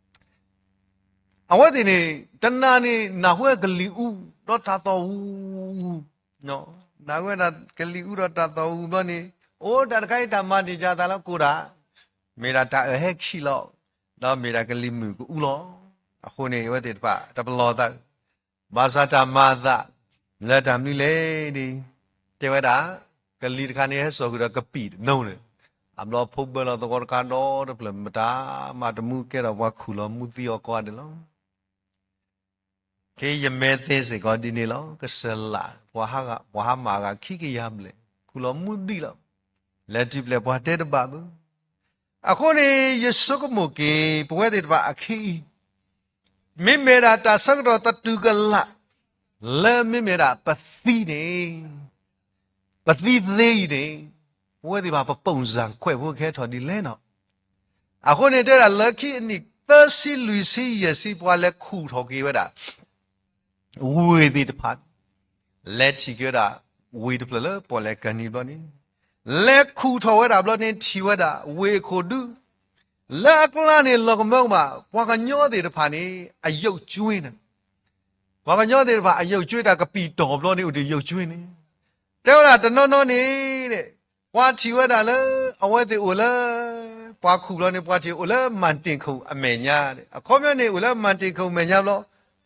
အဝဲသ့ၣ်န့ၣ် တနၤန့ၣ် နၢ်ဟူဝဲကလံၤအူ ဒီးတၢ်သီၣ်အူ, နၢ်ဟူဝဲဒၣ်ကလံၤအူဒီးတၢ်သီၣ်အူဘျီန့ၣ်, အိၣ်တၢ်တခါအံၤတၢ်မၤန့ၢ်ကသးလၢကိၢ်ဒၣ်, မ့ၢ်ဒၣ်တၢ်အၢၣ်ဟဲခံးလီၤ, ဒီးမ့ၢ်ဒၣ်ကလံၤမုၢ်ကအူလီၤ. အဃိန့ၣ် အဝဲသ့ၣ်တဖၣ်တပလီၢ်သး, ဘၣ်ဆၣ်တၢ်မၤအသး လၢတၢ်မနုၤလဲၣ်န့ၣ်, တဲဝဲဒၣ်, ကလံၤတခါန့ၣ်ဟဲစိာ်ဃုာ်ဒီးကပံာ်တနိန့ၣ်, အဘျီဖိဘၢလီၤသဝီတခါဒီတဖျၢၣ် မတၤမၤတမူကဲထီၣ်ပှၤခူၣ်လီၤမူသံအီၤကိးဂၤဒဲးလီၤ. က့ယမဲသ့စ့ၢ်ကီးဒ်န့ၣ်လီၤ. ကစၢ်လၢ် ပှၤဟးမၤအဂၤခံကယၤဘျဲၣ် ခူၣ်လီၤမူဒံးလီၤ. လဲၤတုၤဖျဲၣ်ပှၤတဲတဘၣ်ဘၣ်. အဃိန့ၣ် ယဆိကမိၣ်က့ၤ ပဝဲသ့ၣ်တဖၣ်အခ့အံၤ, မ့မ့ၢ်ဒၣ်တၢ်ဆၢကတီၢ်သတူၢ်ကလာ် လၢမ့မ့ၢ်ဒၣ်ပသံန့ၣ်, ပသံသ့အံၤန့ၣ်, ပဝဲသ့ၣ်တဖၣ်ပပုံစံခွဲးဖိကဟဲထီၣ်ဒ်လဲၣ်နီၤ. အဃိန့ၣ်တဲဒၣ်လၢခံအနံၣ်သၢဆံလွံၢ်ဆံယဲၢ်ဆံ ပှၤလဲၤခူၣ်ထီၣ်က့ၤဝဲဒၣ် ဝ့ၢ်သ့ၣ်တဖၣ်, လဲၤထံၣ်က့ၤဝဲဒၣ် ဝ့ၢ်တဖျၢၣ်လၢပီၣ်လဲၣ်ကၢၢ်နံၤဘျီန့ၣ်, လဲၤခူၣ်ထီၣ်ဝဲဒၣ်ဘျီန့ၣ် ထံၣ်ဝဲဒၣ်ဝ့ၢ်အခိၣ်ဒူ လၢအကျါန့ၣ် လီၤကမၢကမၣ် ပှၤကညီသ့ၣ်တဖၣ်န့ၣ် အယုတ်ကျင်းန့ၣ်, ပှၤကညီသ့ၣ်တဖၣ် အယုတ်ကျင်း တၢ်ကပံာ်တီၢ်ဘျီန့ၣ် အိၣ်တ့ၢ်ယုတ်ကျင်းန့ၣ်, တဲဝဲဒၣ်တနီၤနီၤန့ၣ်, ပှၤထံၣ်ဝဲဒၣ်လၢ အဝဲသ့ၣ်အိၣ်လၢ ပှၤခူၣ်ဘျီန့ၣ် ပှၤထံၣ်အိၣ်လၢ မၤတ့ၢ်ခိၣ်အမဲာ်ညါ, အခီပညီန့ၣ် အိၣ်လၢ မၤတ့ၢ်ခိၣ်အမဲာ်ညါဘျီ,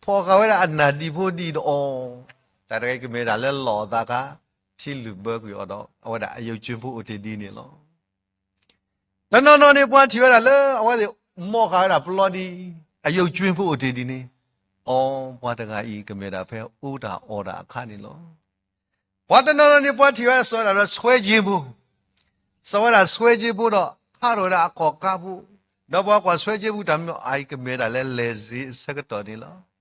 ဖီၣ်ဃာ်ဝဲဒၣ်အနၢ်ဒံဖိဒံဒီးအီၤ, တၢ်တဂၤအံၤကမ့ၢ်ဒၣ်လၢလီၢ်အသးခါ, ထံလုၢ်ဘၢကွံာ်အီၤဒီး အဝဲဒၣ်အယုတ်ကျင်းဖိအိၣ်တ့ၢ်ဒ်န့ၣ်လီၤ. တနီၤနီၤန့ၣ် ပှၤထံၣ်ဝဲဒၣ်လၢ အဝဲသ့ၣ်မိၢ်ဃာ်ဝဲဒၣ်ပျီဒံး, အယုတ်ကျင်းဖိအိၣ်တ့ၢ်ဒ်န့ၣ်, အီ ပှၤတဂၤအံၤကမ့ၢ်ဒၣ်ဖဲအိၣ်တၢ်အီၣ်တၢ်အခါန့ၣ်လီၤ. ပှၤတနီၤနီၤန့ၣ် ပှၤထံၣ်ဝဲဒၣ် စီၤဝဲဒၣ်လၢ ဆွဲကင်းဖိ, စီၤဝဲဒၣ် ဆွဲကင်းဖိ ဒီးခးထီၣ်ဝဲဒၣ်အကီၢ်ကါဖိ, ဒီးပှၤကွၢ် ဆွဲကင်းဖိ တၢ်မနုၤအံၤကမ့ၢ်ဒၣ်လၢ လဲၤစ့အဆၢကတီၢ်န့ၣ်လီၤ.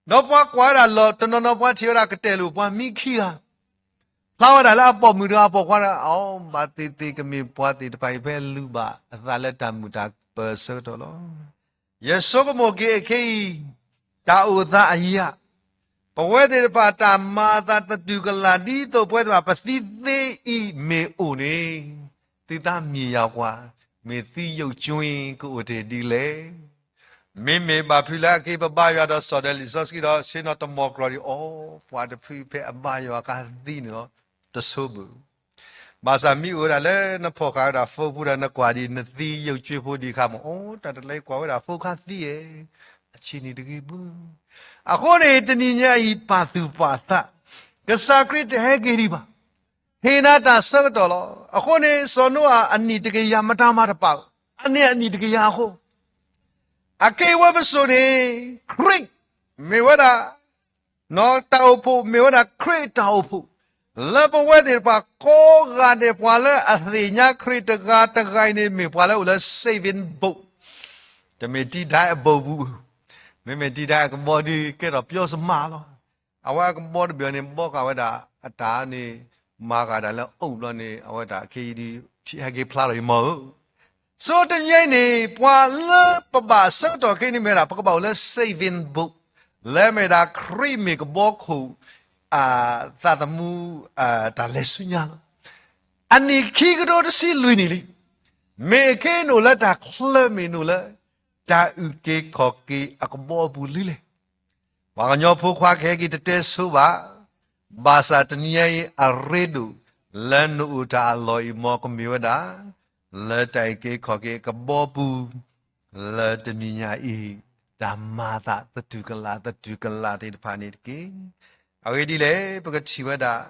ဒီးပှၤကွၢ်ဝဲဒၣ်လီၢ်တနီၤနီၤ ပှၤထံၣ်ဝဲဒၣ်ကတဲာ်လိာ်ပှၤမံခံဂၤ, ဖျါဝဲဒၣ်လၢအပိာ်မုၣ်တဂၤ အပိာ်ခွါတဂၤ, အီ ဘၣ်သ့ၣ်သ့ၣ်ကမ့ၢ်ပှၤသ့ၣ်တဖၣ်အံၤ ဖဲလူၤဘၣ်အသးလၢတၢ်မုာ်တၢ်ပၢၤအဆၢကတီၢ်လီၤ. ယဆိကမိၣ်က့ၤအခဲအံၤ, တၢ်အိၣ်သးအယၢ်, ပဝဲသ့ၣ်တဖၣ်တၢ်မၤအသးသတူၢ်ကလာ် ဒ်သိးပဝဲသ့ၣ်တဖၣ်ပသံသ့အံၤမ့ၢ်အိၣ်န့ၣ်, သုသးမံယၤကွၢ်, မ့ၢ်သံယုတ်ကျင်းကအိၣ်တ့ၢ်ဒ်လဲၣ်. မ့မ့ၢ်ဘၣ်ဖုးလၢအက့ၤပဘါယွၤဒီး စီၤဒၢလံာ်စီဆှံဒီး ဆ့ၣ်နီၤတမီၤကြီဒံးအီၤ, ပှၤတဖုဖဲအဘါယွၤအခါသံန့ၣ်လီၤ, တဆိဘၣ်. ဘၣ်ဆၣ်မ့ၢ်အိၣ်ဝဲဒၣ်လၢနဖီၣ်ဃာ်ဝဲဒၣ် phone ပူၤဒီး နကွၢ်ဒံး နသံယုတ်ကျင်းဖိဒံးအခါမး, အီ တၢ်တလၢကွၢ်ဝဲဒၣ် phone ခါသံဧါ, အဆံးန့ၣ်တဂ့ၤဘၣ်. အဃိန့ၣ် တနံၤညါအံၤ ပာ်သူၣ်ပာ်သး, ကစၢ်ခရံာ်တဟဲက့ၤဒံးဘၣ်. ဟ့ၣ်နၤတၢ်ဆၢကတီၢ်လီၤ. အဃိန့ၣ် စီၤနိအၤအနံၣ်တကယၤ မတၤမၤတပာ်, အန့ၣ်အနံၣ်တကယၤအဃိ, အက့ၢ်အဝဲပစိာ်န့ၣ် ခရံာ်မ့ၢ်ဝဲဒၣ် တၢ်အိၣ်ဖှိၣ် မ့ၢ်ဝဲဒၣ်ခရံာ်တၢ်အိၣ်ဖှိၣ်, လၢပဝဲသ့ၣ်တဖၣ်ကိးဂၤဒဲး ပှၤလၢအသ့ၣ်ညါခရံာ်တဂၤတဂၤအံၤန့ၣ် မ့ၢ်ပှၤလၢအိၣ်လၢ saving boat, တမ့ၢ်တံဒၢအဘိၣ်ပူၤ, မ့မ့ၢ်တံဒၢအကဘီဒုး ကဲထီၣ်ပျီစမးလီၤ. အဝဲအကဘီတဘ့ၣ်န့ၣ် ဘီဃာ်ဝဲဒၣ်အတၢ်န့ၣ် မၤဃာ်ဒၣ်လၢအအိၣ်ဘျီန့ၣ် အဝဲတၢ်ခဲအံၤဒုး ထံဟဲက့ၤဖျါထီၣ်အံၤမီၤဧၢ. ဆိတနံၤအံၤန့ၣ် ပှၤလၢပဘၣ်ဆၢကတီၢ်ခဲအံၤန့ၣ်မ့ၢ်ဒၣ် ပကဘၣ်အိၣ်လၢ saving boat, လၢမ့ၢ်ဒၣ်ခရံာ်မ့ၢ်ကဘီခိၣ် အသးသမူ တၢ်လဲၤဆူညါလီၤ. အနံၣ်ခံကထိတဆံလွံၢ်နံၣ်လံ, မ့ၢ်အခဲအံၤနအိၣ်လၢတၢ်ချၢ မ့ၢ်နအိၣ်လၢ တၢ်အုၣ်က့ၤခီၣ်က့ၤအကဘီအပူၤလံလဲၣ်. ပှၤကညီဖိခွါကဟဲက့ၤတတဲဆိဘၣ်, ဘၣ်ဆၣ်တနံၤညါအံၤအရ့ဒိၣ် လၢနအိၣ်တၢ်အလီၢ်အံၤ မ်ကမ့ၢ်ဝဲဒၣ် လၢတၢ်အုၣ်က့ၤခီၣ်က့ၤအကဘီပူၤ လၢတနံၤညါအံၤ တၢ်မၤအသးသတူၢ်ကလာ် သတူၢ်ကလာ်သ့ၣ်တဖၣ်န့ၣ်တက့ၢ်. အဂ့ၢ်ဒ်လဲၣ် ပကထံၣ်ဝဲဒၣ်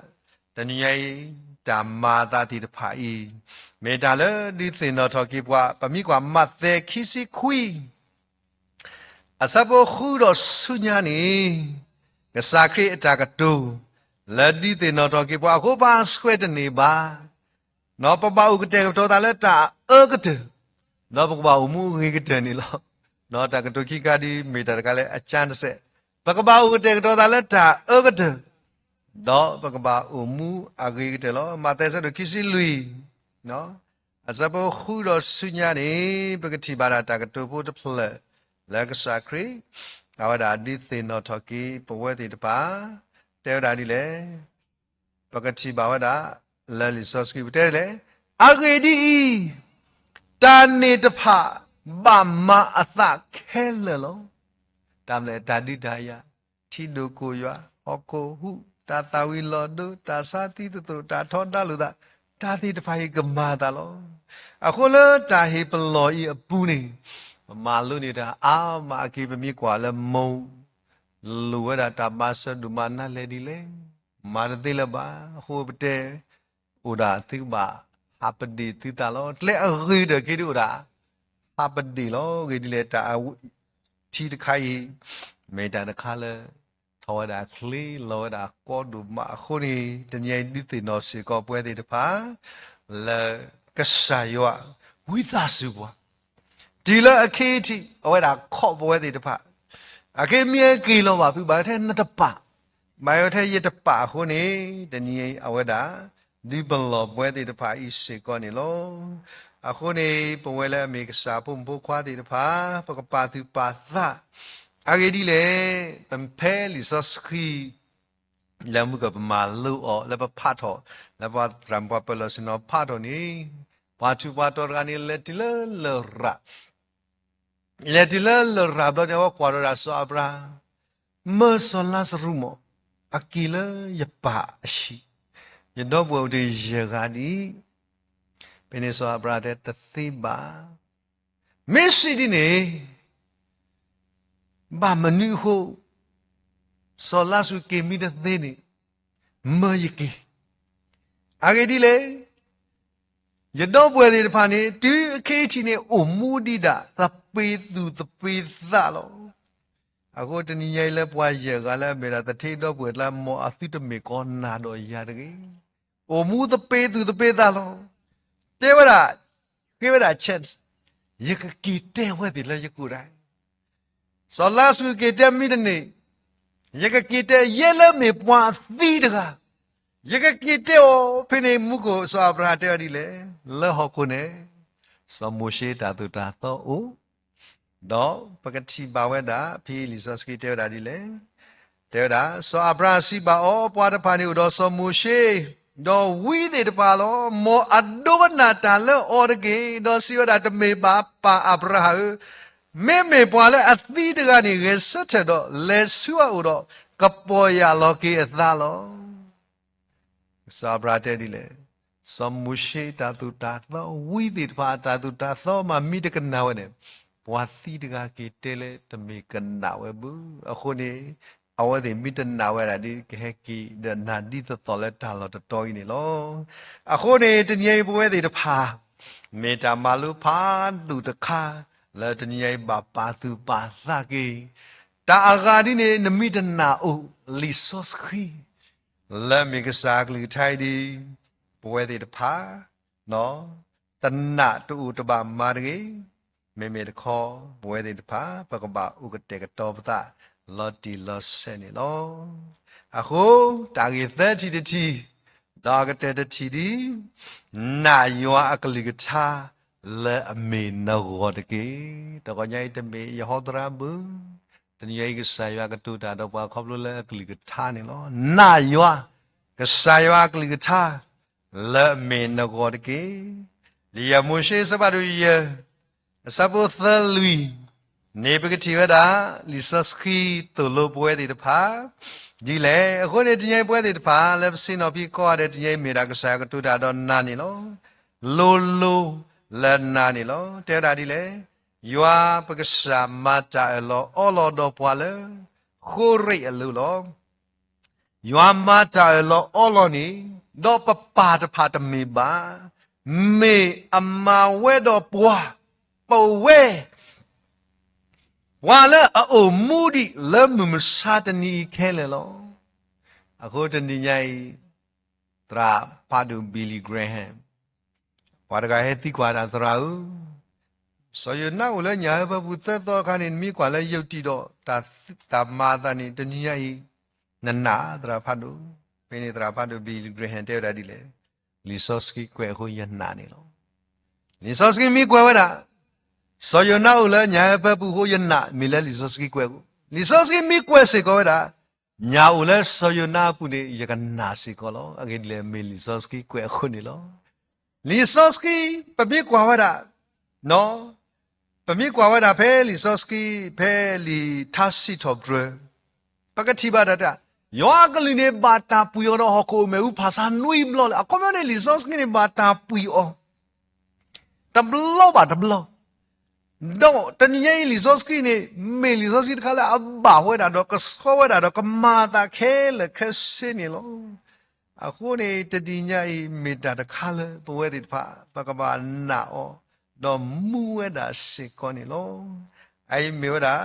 တနံၤညါအံၤ တၢ်မၤအသးသ့ၣ်တဖၣ်အံၤ မ့ၢ်တၢ်လၢဒုးသ့ၣ်နီၣ်ထီၣ်က့ၤပှၤ ပမ့ၢ်ကွၢ်မးသဲခံဆံခွံ အဆၢဖိဃုဒီးဆူညါန့ၣ် ကစၢ်ခရံာ်အတၢ်ကတိၤ လၢဒုးသ့ၣ်နီၣ်ထီၣ်က့ၤပှၤအဃိ ပဘၣ်ဆှဲးတန့ၢ်ဘၣ်. ပဘၣ်အိၣ်ကတဲာ်ကတီၤသးလၢတၢ်အၢကတၢၢ်, ဒီးပကဘၣ်အိၣ်မူအဂ့ၤကတၢၢ်န့ၣ်လီၤ. ဒီးတၢ်ကတိၤခံခါဒုး မ့ၢ်တၢ်တခါလၢအကၢတစဲး, ပကဘၣ်အိၣ်ကတဲာ်ကတီၤသးလၢတၢ်အၢကတၢၢ် ဒီးပကဘၣ်အိၣ်မူအဂ့ၤကတၢၢ်လီၤ. မးသဲဆၢဒိၣ်ခံဆံလွံၢ် အဆၢဖိဃုဒီးဆူညါန့ၣ် ပကထံၣ်ဘၣ်ဒၣ်တၢ်ကတိၤဖိတဖျၢၣ် လၢကစၢ်ခရံာ် အဝဲဒၣ်ဒုးသ့ၣ်နီၣ်ထီၣ်က့ၤ ပဝဲသ့ၣ်တဖၣ် တဲဝဲဒၣ်ဒ်လဲၣ်. ပကထံၣ်ဘၣ်ဝဲဒၣ် လၢလံာ်စီဆှံပူၤတဲဒ်လဲၣ်. အဂ့ၢ်ဒ်အံၤ, တၢ်န့ၣ်တဖၣ် ဘၣ်မၤအသးခဲလၢာ်လီၤ. တၢ်မနုၤလဲၣ်, တၢ်ဒုးတၢ်ယၤ, ထံဒိၣ်ကိၢ်ယွၤ, ဟီၣ်ခိၣ်ဟူး, တၢ်သၣ်ဝံၤလီၤဒိ, တၢ်ဆါသံသသိး, တၢ်ထီဒါလိာ်သး, တၢ်သ့ၣ်တဖၣ်အံၤကမၤအသးလီၤ. အဃိလၢတၢ်ဟ့ၣ်ပလီၢ်အံၤအပူၤန့ၣ် ပမၤလိန့ၢ်တၢ်အါမးအက့ၤ ပမ့ၢ်ကွၢ်လၢမိၢ် လိၣ်ဝဲဒၣ်တၢ်မၤစၢၤဒိၣ်မးနါလဲၣ်ဒ်လဲၣ်, မၤတသ့လၢၤဘၣ်. အဃိပတဲ အိၣ်ဒၣ်သုကဘၣ် ဟးပဒ့ၣ်သုသးလီၤ. ကျဲအဂ့ၤဒီးက့ၤဒုးအိၣ်ဒၣ် ဟးပဒ့ၣ်လီၤ. ဂ့ၢ်ဒ်လဲၣ် တၢ်အထံတခါအံၤ မ့ၢ်တၢ်တခါလၢ ထီၣ်ဝဲဒၣ်ချ့ လီၤဝဲဒၣ်ကီဒိၣ်မးအဃိန့ၣ် တနံၤအံၤဒုးသ့ၣ်နီၣ်စ့ၢ်ကီးပဝဲသ့ၣ်တဖၣ် လၢကစၢ်ယွၤ ဝံသးစူၤပှၤ တုၤလၢအခံထံး အဝဲဒၣ်ခိးပဝဲသ့ၣ်တဖၣ် အက့မ့ၢ်အက့ၤလီၤဘၣ်ဖုးဘၣ်ထဲနတပာ် ဘၣ်ယိၣ်ထဲယတပာ်အဃိန့ၣ်, တနံၤအံၤအဝဲဒၣ် ဒုးပလီၢ်ပဝဲသ့ၣ်တဖၣ်အံၤစ့ၢ်ကီးန့ၣ်လီၤ. အဃိန့ၣ် ပဝဲလၢအမ့ၢ်ကစၢ်ဖိမုၣ်ဖိခွါသ့ၣ်တဖၣ် ပကပာ်သူၣ်ပာ်သး, အဂ့ၢ်ဒ်လဲၣ်, ပဖဲလံာ်စီဆှံ လၢမုၢ်ကပမၤလိအီၤ လၢပဖးထီၣ် လၢပှၤသရၣ်မုၣ်ပှၤပၢၤလီၢ်ဆ့ၣ်နီၤဖးထီၣ်န့ၣ်, ပှၤထူးပှၤတီၤတဂၤန့ၣ် လဲၤတုၤလၢလရာ် လဲၤတုၤလၢလရာ်ဘျီန့ၣ် အဝဲကွၢ်ထီၣ်ဝဲဒၣ်စီၤအၤဘြၤဟၣ်, မၢစီၤလါစရူးမး, အက့ၤလၢယပၢ်အဟံၣ်, ယဒီပုၢ်ဝဲၢ်အိၣ်တ့ၢ်ယဲၢ်ဂၤဒံး, ဖဲန့ၣ်စီၤအၤဘြၤဟၣ်တဲတသ့ဘၣ်, မ့ၢ်စံးဒ်န့ၣ် ဘၣ်မနုၤအဃိ စီၤလါစရူးက့ၤမံတသ့န့ၣ်, မၢယက့ၤ, အဂ့ၢ်ဒ်လဲၣ်, ယဒီပုၢ်ဝဲၢ်သ့ၣ်တဖၣ်န့ၣ် တုၤအခဲအံၤထံးန့ၣ် အိၣ်မူဒံးဒၣ် သပ့ၤသူၣ်သပ့ၤသးလီၤ. အဃိတနံၤညါအံၤလၢပှၤယဲၢ်ဂၤလၢအမ့ၢ်ဒၣ်သထ့ဒီပုၢ်ဝဲၢ်လၢ မ်အသုတမ့ၢ်ကီနၤဒီးယၤတဂ့ၤ, အိၣ်မူသပ့ၤသူၣ်သပ့ၤသးလီၤ. တဲဝဲဒၣ်, ဃ့ဝဲဒၣ် chance, ယကက့ၤတဲဝဲသ့ၣ်လၢယကိာ်ဒၣ် စီၤလါစရူးက့ၤတဲမံတန့ၢ်, ယကက့ၤတဲယဲလၢမ့ၢ်ပှၤအသံတဂၤ, ယကက့ၤတဲအီၤ, ဖဲန့ၣ် မူခိၣ်စီၤအၤဘြၤဟၣ်တဲဝဲဒ်လဲၣ်, လၢဟီၣ်ခိၣ်န့ၣ် စီၤမိၤၡ့တၢ်သိၣ်တၢ်သီအိၣ်, ဒီးပကထံၣ်ဘၣ်ဝဲဒၣ် ဖဲလံာ်စီဆှံတဲဝဲဒၣ်ဒ်လဲၣ်, တဲဝဲဒၣ် စီၤအၤဘြၤဟၣ်စံးဘၣ်အီၤ, ပှၤတဖၣ်န့ၣ်အိၣ်ဒီးစီၤမိၤၡ့ ဒီးဝံသ့ၣ်တဖၣ်လီၤ. မ်အဒိကနၣ်တၢ်လၢအီၤတက့ၢ်. ဒီးစံးဝဲဒၣ်, တမ့ၢ်ဘၣ် ပၢ်အၤဘြၤဟၣ်ဧၢ, မ့မ့ၢ်ပှၤလၢအသံတဂၤန့ၣ် ဂဲၤဆၢထၢၣ်ဒီး လဲၤဆူအအိၣ်ဒီး ကပီၢ်ယၢ်လီၤက့ၤအသးလီၤ. စီၤအၤဘြၤဟၣ်တဲဒ်လဲၣ်, စီၤမိၤၡ့တၢ်သိၣ်တၢ်သီ ဝံသ့ၣ်တဖၣ်အတၢ်သိၣ်တၢ်သီမး မ့ၢ်တကနၣ်ဝဲန့ၣ်, ပှၤသံတဂၤက့ၤတဲလၢတမ့ၢ်ကနၣ်ဝဲဘၣ်. အဃိန့ၣ် အဝဲသ့ၣ်မ့ၢ်တနာ်ဝဲဒၣ်ဒီး ကဟဲက့ၤဒီးနၢ်ဒ်သိးသိးလၢတၢ်လီၢ်တတီၤအံၤန့ၣ်လီၤ. အဃိန့ၣ် တနံၤအံၤပဝဲသ့ၣ်တဖၣ် မ့ၢ်တၢ်မၤလိဖးဒိၣ်တခါ လၢတနံၤအံၤဘၣ်ပာ်သူၣ်ပာ်သးက့ၤ တၢ်အဂၤဒ်န့ၣ် နမ့ၢ်တနာ်အိၣ်လံာ်စီဆှံ လၢအမ့ၢ်ကစၢ်အကလုၢ်ကထါအံၤဒီး ပဝဲသ့ၣ်တဖၣ် တနာ်တအိၣ်တဘၣ်မၤတဂ့ၤ. မ့မ့ၢ်တခီ ပဝဲသ့ၣ်တဖၣ် ပကဘၣ်အိၣ်ကတဲာ်ကတီၤပသး လီၤတံၢ်လီၤဆဲးန့ၣ်လီၤ. အဃိ တၢ်ဂ့ၢ်သၢထံၣ်တထံၣ် ဒီးအကတၢၢ်တထံၣ်ဒ် နာ်ယွၤအကလုၢ်ကထါ လၢအမ့ၢ်နဂီၢ်တက့ၢ်. တဂီၤညါအံၤတမ့ၢ်ယဟီသရၣ်ဘၣ်, တနံၤအံၤကစၢ်ယွၤကတိၤတၢ်ဒီးပှၤခီဖျိလၢအကလုၢ်ကထါန့ၣ်လီၤ. နာ်ယွၤ, ကစၢ်ယွၤအကလုၢ်ကထါ လၢအမ့ၢ်နဂီၢ်တက့ၢ်. လံာ်ယဲၢ်မိၤၡ့အဆၢဖးဒိၣ်ယဲၢ် အဆၢဖိသၢလွံၢ်န့ၣ် ပကထံၣ်ဝဲဒၣ် လံာ်စီဆှံသိၣ်လိပဝဲသ့ၣ်တဖၣ် ဒ်လဲၣ်. အဃိန့ၣ် တနံၤအံၤပဝဲသ့ၣ်တဖၣ် လၢပဆ့ၣ်နီၤဖံးကိးဂၤဒဲး တနံၤအံၤမ့ၢ်ဒၣ်ကစၢ်ယွၤကတိၤတၢ်ဒီးနၤန့ၣ်လီၤ. လိၤလိၤလၢနၤန့ၣ်လီၤ. တဲဝဲဒၣ်ဒ်လဲၣ်, ယွၤပကစၢ်မၤတၢ်အၢၣ်လီၤအီလီၤဒီးပှၤလၢ ဃိရ့းအလိၤလီၤ. ယွၤမၤတၢ်အၢၣ်လီၤအီလီၤန့ၣ် ဒီးပပၢ်တဖၣ်တမ့ၢ်ဘၣ်, မ့ၢ်အမၤဝဲဒီးပှၤ, ပဝဲ ပှၤလၢအအိၣ်မူဒံးလၢမုၢ်မဆါတနံၤအံၤခဲလၢာ်လီၤ. အဃိတနံၤညါအံၤ သရၣ်ဖးဒိၣ် Billy Graham ပှၤတဂၤဟဲသံကွၢ်တၢ် သရၣ်ဧၢ, စီၤယိၤနါအိၣ်လၢညၣ်အၢပၢပူၤသၢသီအခါန့ၣ် နမ့ၢ်ကွၢ်လၢယုၢ်တံၢ်ဒီး တၢ်မၤအသးန့ၣ် တနံၤညါအံၤ နနာ်သရၣ်ဖးဒိၣ်. ဖဲန့ၣ်သရၣ်ဖးဒိၣ် Billy Graham တဲဝဲဒၣ်ဒ်လဲၣ်, လံာ်စီဆှံကွဲးအဃိယနာ်န့ၣ်လီၤ. လံာ်စီဆှံမ့ၢ်ကွဲးဝဲဒၣ် စီၤယိၤနါအိၣ်လၢညၣ်အၢပၢပူၤအဃိယနာ် မ့ၢ်လၢလံာ်စီဆှံကွဲးအဃိ, လံာ်စီဆှံမ့ၢ်ကွဲးစ့ၢ်ကီးဝဲဒၣ် ညၣ်အိၣ်လၢစီၤယိၤနါအပူၤန့ၣ် ယကနာ်စ့ၢ်ကီးလီၤ. အဂ့ၢ်ဒ်လဲၣ်, မ့ၢ်လံာ်စီဆှံကွဲးအဃိန့ၣ်လီၤ. လံာ်စီဆှံ ပမ့ၢ်ကွၢ်ဝဲဒၣ်, ပမ့ၢ်ကွၢ်ဝဲဒၣ်ဖဲလံာ်စီဆှံ ဖဲလံာ်ထါစံးထီၣ်ပတြၢၤ ပကထံၣ်ဘၣ်တၢ်, ယွၤအကလုၢ်န့ၣ် ဘၣ်တၢ်ပှံၢ်အီၤဒီးဟီၣ်ခိၣ်အမဲာ်အူဖးဆါနွံဘျီလၢ အခီပညီန့ၣ် လံာ်စီဆှံန့ၣ် ဘၣ်တၢ်ပှံၢ်အီၤ တဘျီဘၣ်တဘျီ, ဒီးတနံၤညါအံၤလံာ်စီဆှံန့ၣ် မ့ၢ်လံာ်စီဆှံတခါလၢအဘၣ်ဝဲဒၣ်ဒီးကဆှီဝဲဒၣ်ဒီးကမၤအသးခဲလၢာ်ခဲဆ့န့ၣ်လီၤ. အဃိန့ၣ် တနံၤညါအံၤမ့ၢ်တၢ်တခါလၢပဝဲသ့ၣ်တဖၣ် ပကဘၣ်နာ်အီၤ ဒီးမူဝဲဒၣ်စ့ၢ်ကီးန့ၣ်လီၤ. အအံၤမ့ၢ်ဝဲဒၣ်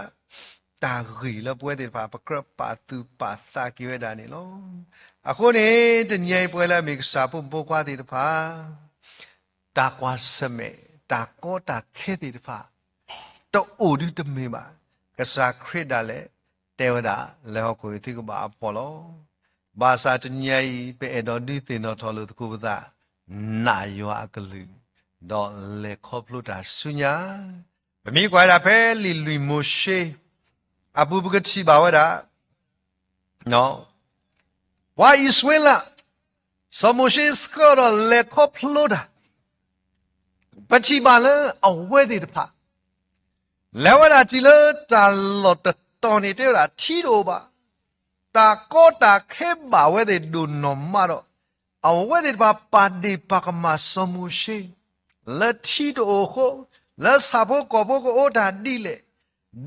တၢ်ဂ့ၢ်လၢပဝဲသ့ၣ်တဖၣ် ပကြၢးပာ်သူၣ်ပာ်သးက့ၤဝဲဒၣ်န့ၣ်လီၤ. အဃိန့ၣ် တနံၤညါအံၤပဝဲလၢအမ့ၢ်ကစၢ်ဖိမုၣ်ဖိခွါသ့ၣ်တဖၣ် တၢ်ကွၢ်ဆၢၣ်မဲာ် တၢ်ကီတၢ်ခဲသ့ၣ်တဖၣ် တအိၣ်ဒုးတမ့ၢ်ဘၣ်. ကစၢ်ခရံာ်ဒၣ်လဲာ် တဲဝဲဒၣ်လၢဟီၣ်ခိၣ်အံၤသုကဘၣ်အဖှီၣ်လီၤ. ဘၣ်ဆၣ်တနံၤအံၤ ပအဲၣ်ဒိးဒုးသ့ၣ်နီၣ်ထီၣ်လိာ်သကိးပသး, နာ်ယွၤအကလုၢ်, ဒီးလဲၤခီဖျိတၢ်ဆူညါ, ပမ့ၢ်ကွၢ်ဝဲဒၣ်ဖဲလံာ်လွံၢ်မိၤၡ့ အပူၤပကထံၣ်ဘၣ်ဝဲဒၣ် ပှၤအံၣ်စရ့လး, စီၤမိၤၡ့ဆှၢဒီးလဲၤခီဖျိတၢ်, ပထံၣ်ဘၣ်လၢအဝဲသ့ၣ်တဖၣ် လဲၤဝဲဒၣ်ထံၣ်လၢတၢ်လီၢ်တတီၤန့ၣ် တဲဝဲဒၣ်ထံတအိၣ်ဘၣ်, တၢ်ကီတၢ်ခဲဘၣ်ဝဲသ့ၣ်ဒိၣ်နီၢ်မးဒီး, အဝဲသ့ၣ်တဖၣ်ပာ်ဒ့ၣ်ပာ်ကမၣ်စီၤမိၤၡ့, လၢထံတအိၣ်အဃိ, လၢဆၣ်ဖိကီၢ်ဖိကအိၣ်တၢ်ဒ်လဲၣ်,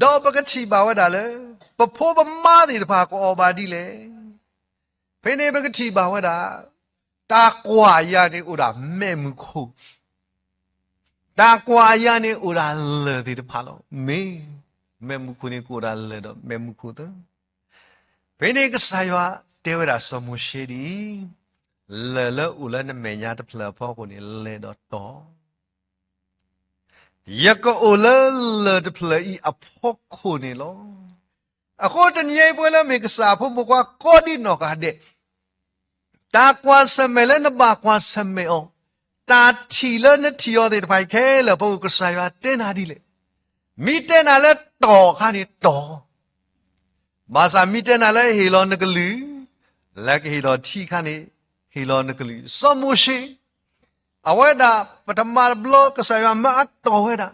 ဒီးပကထံၣ်ဘၣ်ဝဲဒၣ်လၢ ပဖိပမါသ့ၣ်တဖၣ်ကအီၣ်ဘၣ်ဒ်လဲၣ်. ဖဲန့ၣ်ပကထံၣ်ဘၣ်ဝဲဒၣ် တၢ်ကွၢ်ယၤန့ၣ်အိၣ်ဒၣ်မဲးမုၢ်ခိၣ်, တၢ်ကွၢ်ယၤန့ၣ်အိၣ်ဒၣ်လၢၢ်သ့ၣ်တဖၣ်လီၤ. မ့ၢ်, မဲးမုၢ်ခိၣ်န့ၣ်ကအိၣ်ဒၣ်လၢၢ်ဒီးမဲးမုၢ်ခိၣ်သၢ. ဖဲန့ၣ်ကစၢ်ယွၤတဲဝဲဒၣ်စီၤမိၤၡ့ဒ်အံၤ, လၢၢ်လၢအိၣ်လၢနမဲာ်ညါတဖျၢၣ်အဖီခိၣ်န့ၣ် လဲၤဒီးတီၢ် ယကအိၣ်လၢလၢၢ်တဖျၢၣ်အံၤအဖီခိၣ်န့ၣ်လီၤ. အဃိတနံၤအံၤပဝဲလၢမ့ၢ်ကစၢ်အဖိမုၣ်ဖိခွါကိးဒံနီၢ်ဂၤဒဲး, တၢ်ကွၢ်ဆၢၣ်မဲာ်လၢနဘၣ်ကွၢ်ဆၢၣ်မဲာ်အီၤ, တၢ်ထံၣ်လၢနထံၣ်အီၤသ့ၣ်တဖၣ်အံၤခဲလၢာ်အဖီခိၣ် ကစၢ်ယွၤတဲနၤဒ်လဲၣ်. မ့ၢ်တဲနၤလၢတီၢ်အခါန့ၣ်တီၢ် ဘၣ်ဆၣ်မ့ၢ်တဲနၤလၢဟ့ၣ်လီၤနကလုၢ်, လၢကဟ့ၣ်လီၤထံအခါန့ၣ်, ဟ့ၣ်လီၤနကလုၢ်. စီၤမိၤၡ့, အဝဲဒၣ်ပထမတဘျီကစၢ်ယွၤမၢအတီၢ်ဝဲဒၣ်,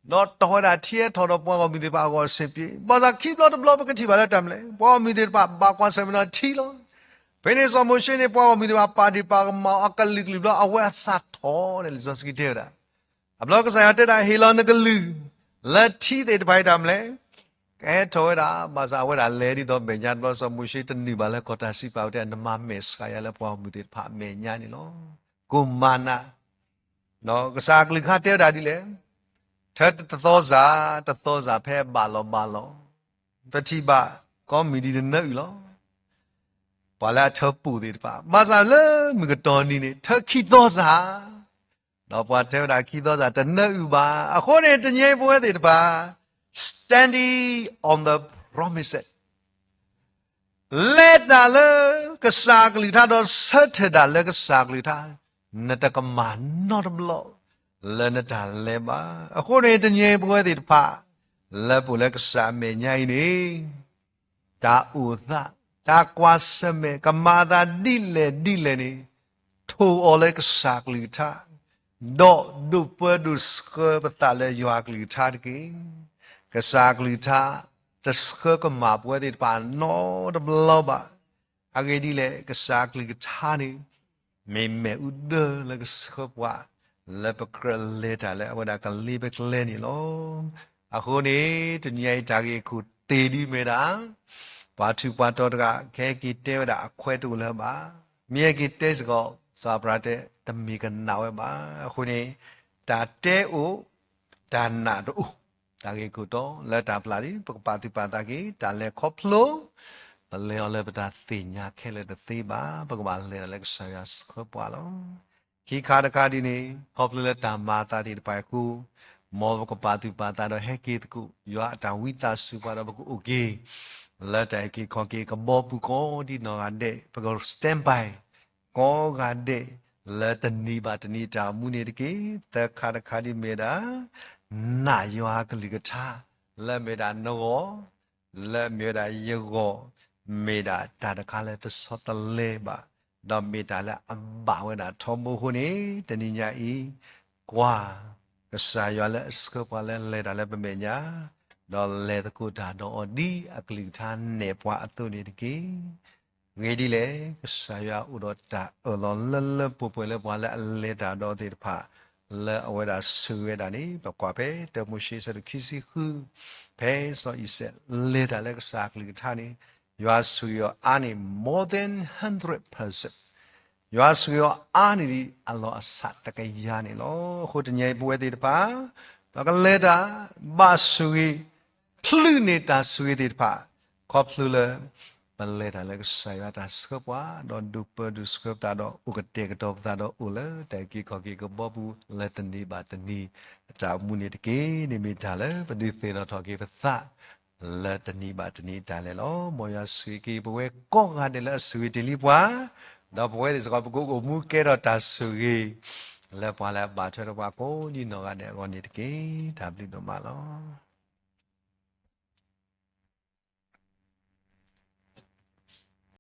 ဒီးတီၢ်ဝဲဒၣ်ထံဟဲထီၣ်ဒီးပှၤဂီၢ်မုၢ်သ့ၣ်တဖၣ်အဂီၢ်အဆင်ပြေ, ဘၣ်ဆၣ်ခံဘျီတဘျီပကထံၣ်ဘၣ်လၢတၢ်မနုၤလဲၣ်, ပှၤဂီၢ်မုၢ်သ့ၣ်တဖၣ်ဘၣ်ကွၢ်ဆၢၣ်မဲာ်ဒီးထံလီၤ. ဖဲန့ၣ်စီၤမိၤၡ့န့ၣ် ပှၤဂီၢ်မုၢ်သ့ၣ်တဖၣ်ပာ်ဒ့ၣ်ပာ်ကမၣ်အီၤအကလုာ်ကလုာ်ဘျီ အဝဲအသးထီၣ်န့ၣ် လံာ်စီဆှံတဲဝဲဒၣ် အဘျီကစၢ်ယွၤတဲဒၣ် ဟ့ၣ်လီၤနကလုၢ်, လၢထံသ့ၣ်တဖၣ်အံၤတၢ်မနုၤလဲၣ်, ကဟဲထီၣ်ဝဲဒၣ်, ဘၣ်ဆၣ်အဝဲဒၣ်လဲၤဒ်သိးမဲာ်ညါတဘျီ စီၤမိၤၡ့တနုာ်ဘၣ်လၢကီၢ်တၢ်စံးပာ်ဝဲတဲ နမၤမဲာ်ဆှးယၤလၢပှၤဂီၢ်မုၢ်သ့ၣ်တဖၣ်အမဲာ်ညါန့ၣ်လီၤ. ကမၤနၤ, ဒီးကစၢ်အကလုၢ်ကထါတဲဝဲဒၣ်ဒ်လဲၣ်, ထၢတသီစၢ်, တသီစၢ်ဖဲဘၣ်လီၤဘၣ်လီၤ, ပထံၣ်ဘၣ်, ကီမံၤဒံးတနၢအုၣ်လီၤ. ပှၤလၢအထၢပူၣ်သ့ၣ်တဖၣ်, ဘၣ်ဆၣ်လၢမုၢ်ကတီၢ်နံၤန့ၣ် ထၢခံသီစၢ် ဒီးပှၤထၢဝဲဒၣ်ခံသီစၢ်တနၢအုၣ်ဘၣ်. အဃိန့ၣ် တနံၤအံၤပဝဲသ့ၣ်တဖၣ် standing on the promises လဲၤတၢ်လၢကစၢ်အကလုၢ်ကထါဒီးဆၢထၢၣ်ဒၣ်လၢကစၢ်အကလုၢ်ကထါ, နတကမၤနီတဘျီလၢနတၢ်လဲၤဘၣ်. အဃိန့ၣ် တနံၤအံၤပဝဲသ့ၣ်တဖၣ် လၢပအိၣ်လၢကစၢ်အမဲာ်ညါအံၤန့ၣ် တၢ်အိၣ်သး, တၢ်ကွၢ်ဆၢၣ်မဲာ်, ကမၤအသးဒ်လဲၣ်ဒ်လဲၣ်န့ၣ်, ထိၣ်အီၤလၢကစၢ်ကလုၢ်ကထါ, ဒီးဒိၣ်ပၢဒိၣ်ဆှၢပသးလၢယွၤကလုၢ်ကထါတက့ၢ်. ကစၢ်ကလုၢ်ကထါ တဆှၢကမၣ်ပဝဲသ့ၣ်တဖၣ်နီတဘျီဘၣ်. အဂ့ၢ်ဒ်လဲၣ်, ကစၢ်ကလုၢ်ကထါန့ၣ် မ့ၢ်မ့ၣ်အူဒၢလၢကဆှၢပှၤ လၢပကြၢးလဲၤတၢ်လၢအဝဲဒၣ်ကလ့ပကျဲန့ၣ်လီၤ. အဃိန့ၣ် တနံၤအံၤတၢ်ဂ့ၢ်ခိၣ်တ့ၢ်ဒ်မ့ၢ်ဒၣ် ပှၤထူးပှၤတီၤတဂၤ ကဟဲက့ၤတဲဝဲဒၣ်အခွဲးတအိၣ်လၢၤဘၣ်. မ့ၢ်ဟဲက့ၤတဲစ့ၢ်ကီး စီၤအၤဘြၤဟၣ်တဲ တမ့ၢ်ကနၣ်ဝဲဘၣ်. အဃိန့ၣ် တၢ်တဲအိၣ်, တၢ်နာ်တအိၣ်, တၢ်ဂ့ၢ်ခိၣ်တီလၢတၢ်ပျၢ်လံ ပကပာ်သူၣ်ပာ်သးက့ၤ တၢ်လဲၤခီဖျိ ပလဲၤအီၤလၢပတၢ်သ့ၣ်ညါခဲလၢာ်တသ့ဘၣ်. ပကဘၣ်လဲၤတၢ်လၢကစၢ်ယွၤဆှၢပှၤလီၤ. ခံခါတခါဒ်န့ၣ် ခီဖျိလၢတၢ်မၤအသးသ့ၣ်တဖၣ်အဃိ မ်ပကပာ်သူၣ်ပာ်သးဒီးဟဲက့ၤသကိး ယွၤအတၢ်ဝံသးစူၤပှၤဒီးပကအိၣ်က့ၤ လၢတၢ်အုၣ်က့ၤခီၣ်က့ၤကဘီပူၤကိးဒ်နီၢ်ဂၤဒဲး ပက stand by ကိးဂၤဒဲး လၢတနံၤဘၣ်တနံၤတၢ်အိၣ်မူန့ၣ်တက့ၢ်. သၢခါတခါဒ်မ့ၢ်ဒၣ် နာ်ယွၤကလုၢ်ကထါ လၢမ့ၢ်ဒၣ်နဂီၢ် လၢမ့ၢ်ဝဲဒၣ်ယဂီၢ် မ့ၢ်ဒၣ်တၢ်တခါလၢတဆီတလဲဘၣ်, ဒီးမ့ၢ်တၢ်လၢအဘၣ်ဝဲဒၣ်ထီဘိအဃိန့ၣ် တနံၤညါအံၤ ကွၢ် ကစၢ်ယွၤလၢအဆှၢပှၤလၢလဲၤတၢ်လၢပမဲာ်ညါ, ဒီးလဲၤသကိးတၢ်ဒီးအီၤဒ်အကလုၢ်ကထါနဲၣ်ပှၤအသိးန့ၣ်တက့ၢ်. ဂ့ၢ်ဒ်လဲၣ်, ကစၢ်ယွၤအိၣ်ဒီးတၢ်အၢၣ်လီၤလၢလၢပှဲၤပှဲၤလၢပှၤလၢအလဲၤတၢ်ဒီးအီၤသ့ၣ်တဖၣ် လၢအဝဲဒၣ်ဆိၣ်ဂ့ၤဝဲဒၣ်န့ၣ် ပကွၢ်ဖဲတၢမိၤၡ့ဆၢဒိၣ်ခံဆံဃု, ဖဲစီၤအံၤစဲးလဲၤတၢ်လၢကစၢ်အကလုၢ်ကထါန့ၣ် ယွၤဆိၣ်ဂ့ၤအီၤအါန့ၢ် more than hundred percent ယွၤဆိၣ်ဂ့ၤအီၤအါန့ၢ်ဒံးအလီၢ်အဆးတကယၤန့ၣ်လီၤ. အဃိတနံၤအံၤပဝဲသ့ၣ်တဖၣ် ပကလဲၤတၢ် ဘၣ်ဆိၣ်ဂ့ၤ ချုးန့ၢ်တၢ်ဆိၣ်ဂ့ၤသ့ၣ်တဖၣ် ခီဖျိလၢ ပလဲၤတၢ်လၢကစၢ်ယွၤတၢ်ဆှၢပှၤ ဒီးဒိၣ်ပၢဒိၣ်ဆှၢပသးဒီး အိၣ်ကတဲာ်ကတီၤပသးဒီးအိၣ်လၢတၢ်အုၣ်က့ၤခီၣ်က့ၤကဘီပူၤလၢတနံၤဘၣ်တနံၤ အတၢ်အိၣ်မူန့ၣ်တက့ၢ်. န့ၣ်မ့ၢ်တၢ်လၢပဒုးသ့ၣ်နီၣ်ထီၣ်က့ၤပသး လၢတနံၤဘၣ်တနံၤအတၢ်လဲၤလီၤ. မ်ယွၤဆိၣ်ဂ့ၤက့ၤပဝဲကိးဂၤဒဲးလၢအဆိၣ်ဂ့ၤတ့ၢ်လံပှၤ, ဒီးပဝဲသ့ၣ်စ့ၢ်ကီး ပကအိၣ်မူကဲထီၣ်တၢ်ဆိၣ်ဂ့ၤ လၢပှၤလၢအဘၣ်ထွဲဒီးပှၤကိးဒ်နီၢ်ဂၤဒဲးအဂီၢ်န့ၣ်တက့ၢ်. တၢ်ဘျုးဒိၣ်မးလီၤ.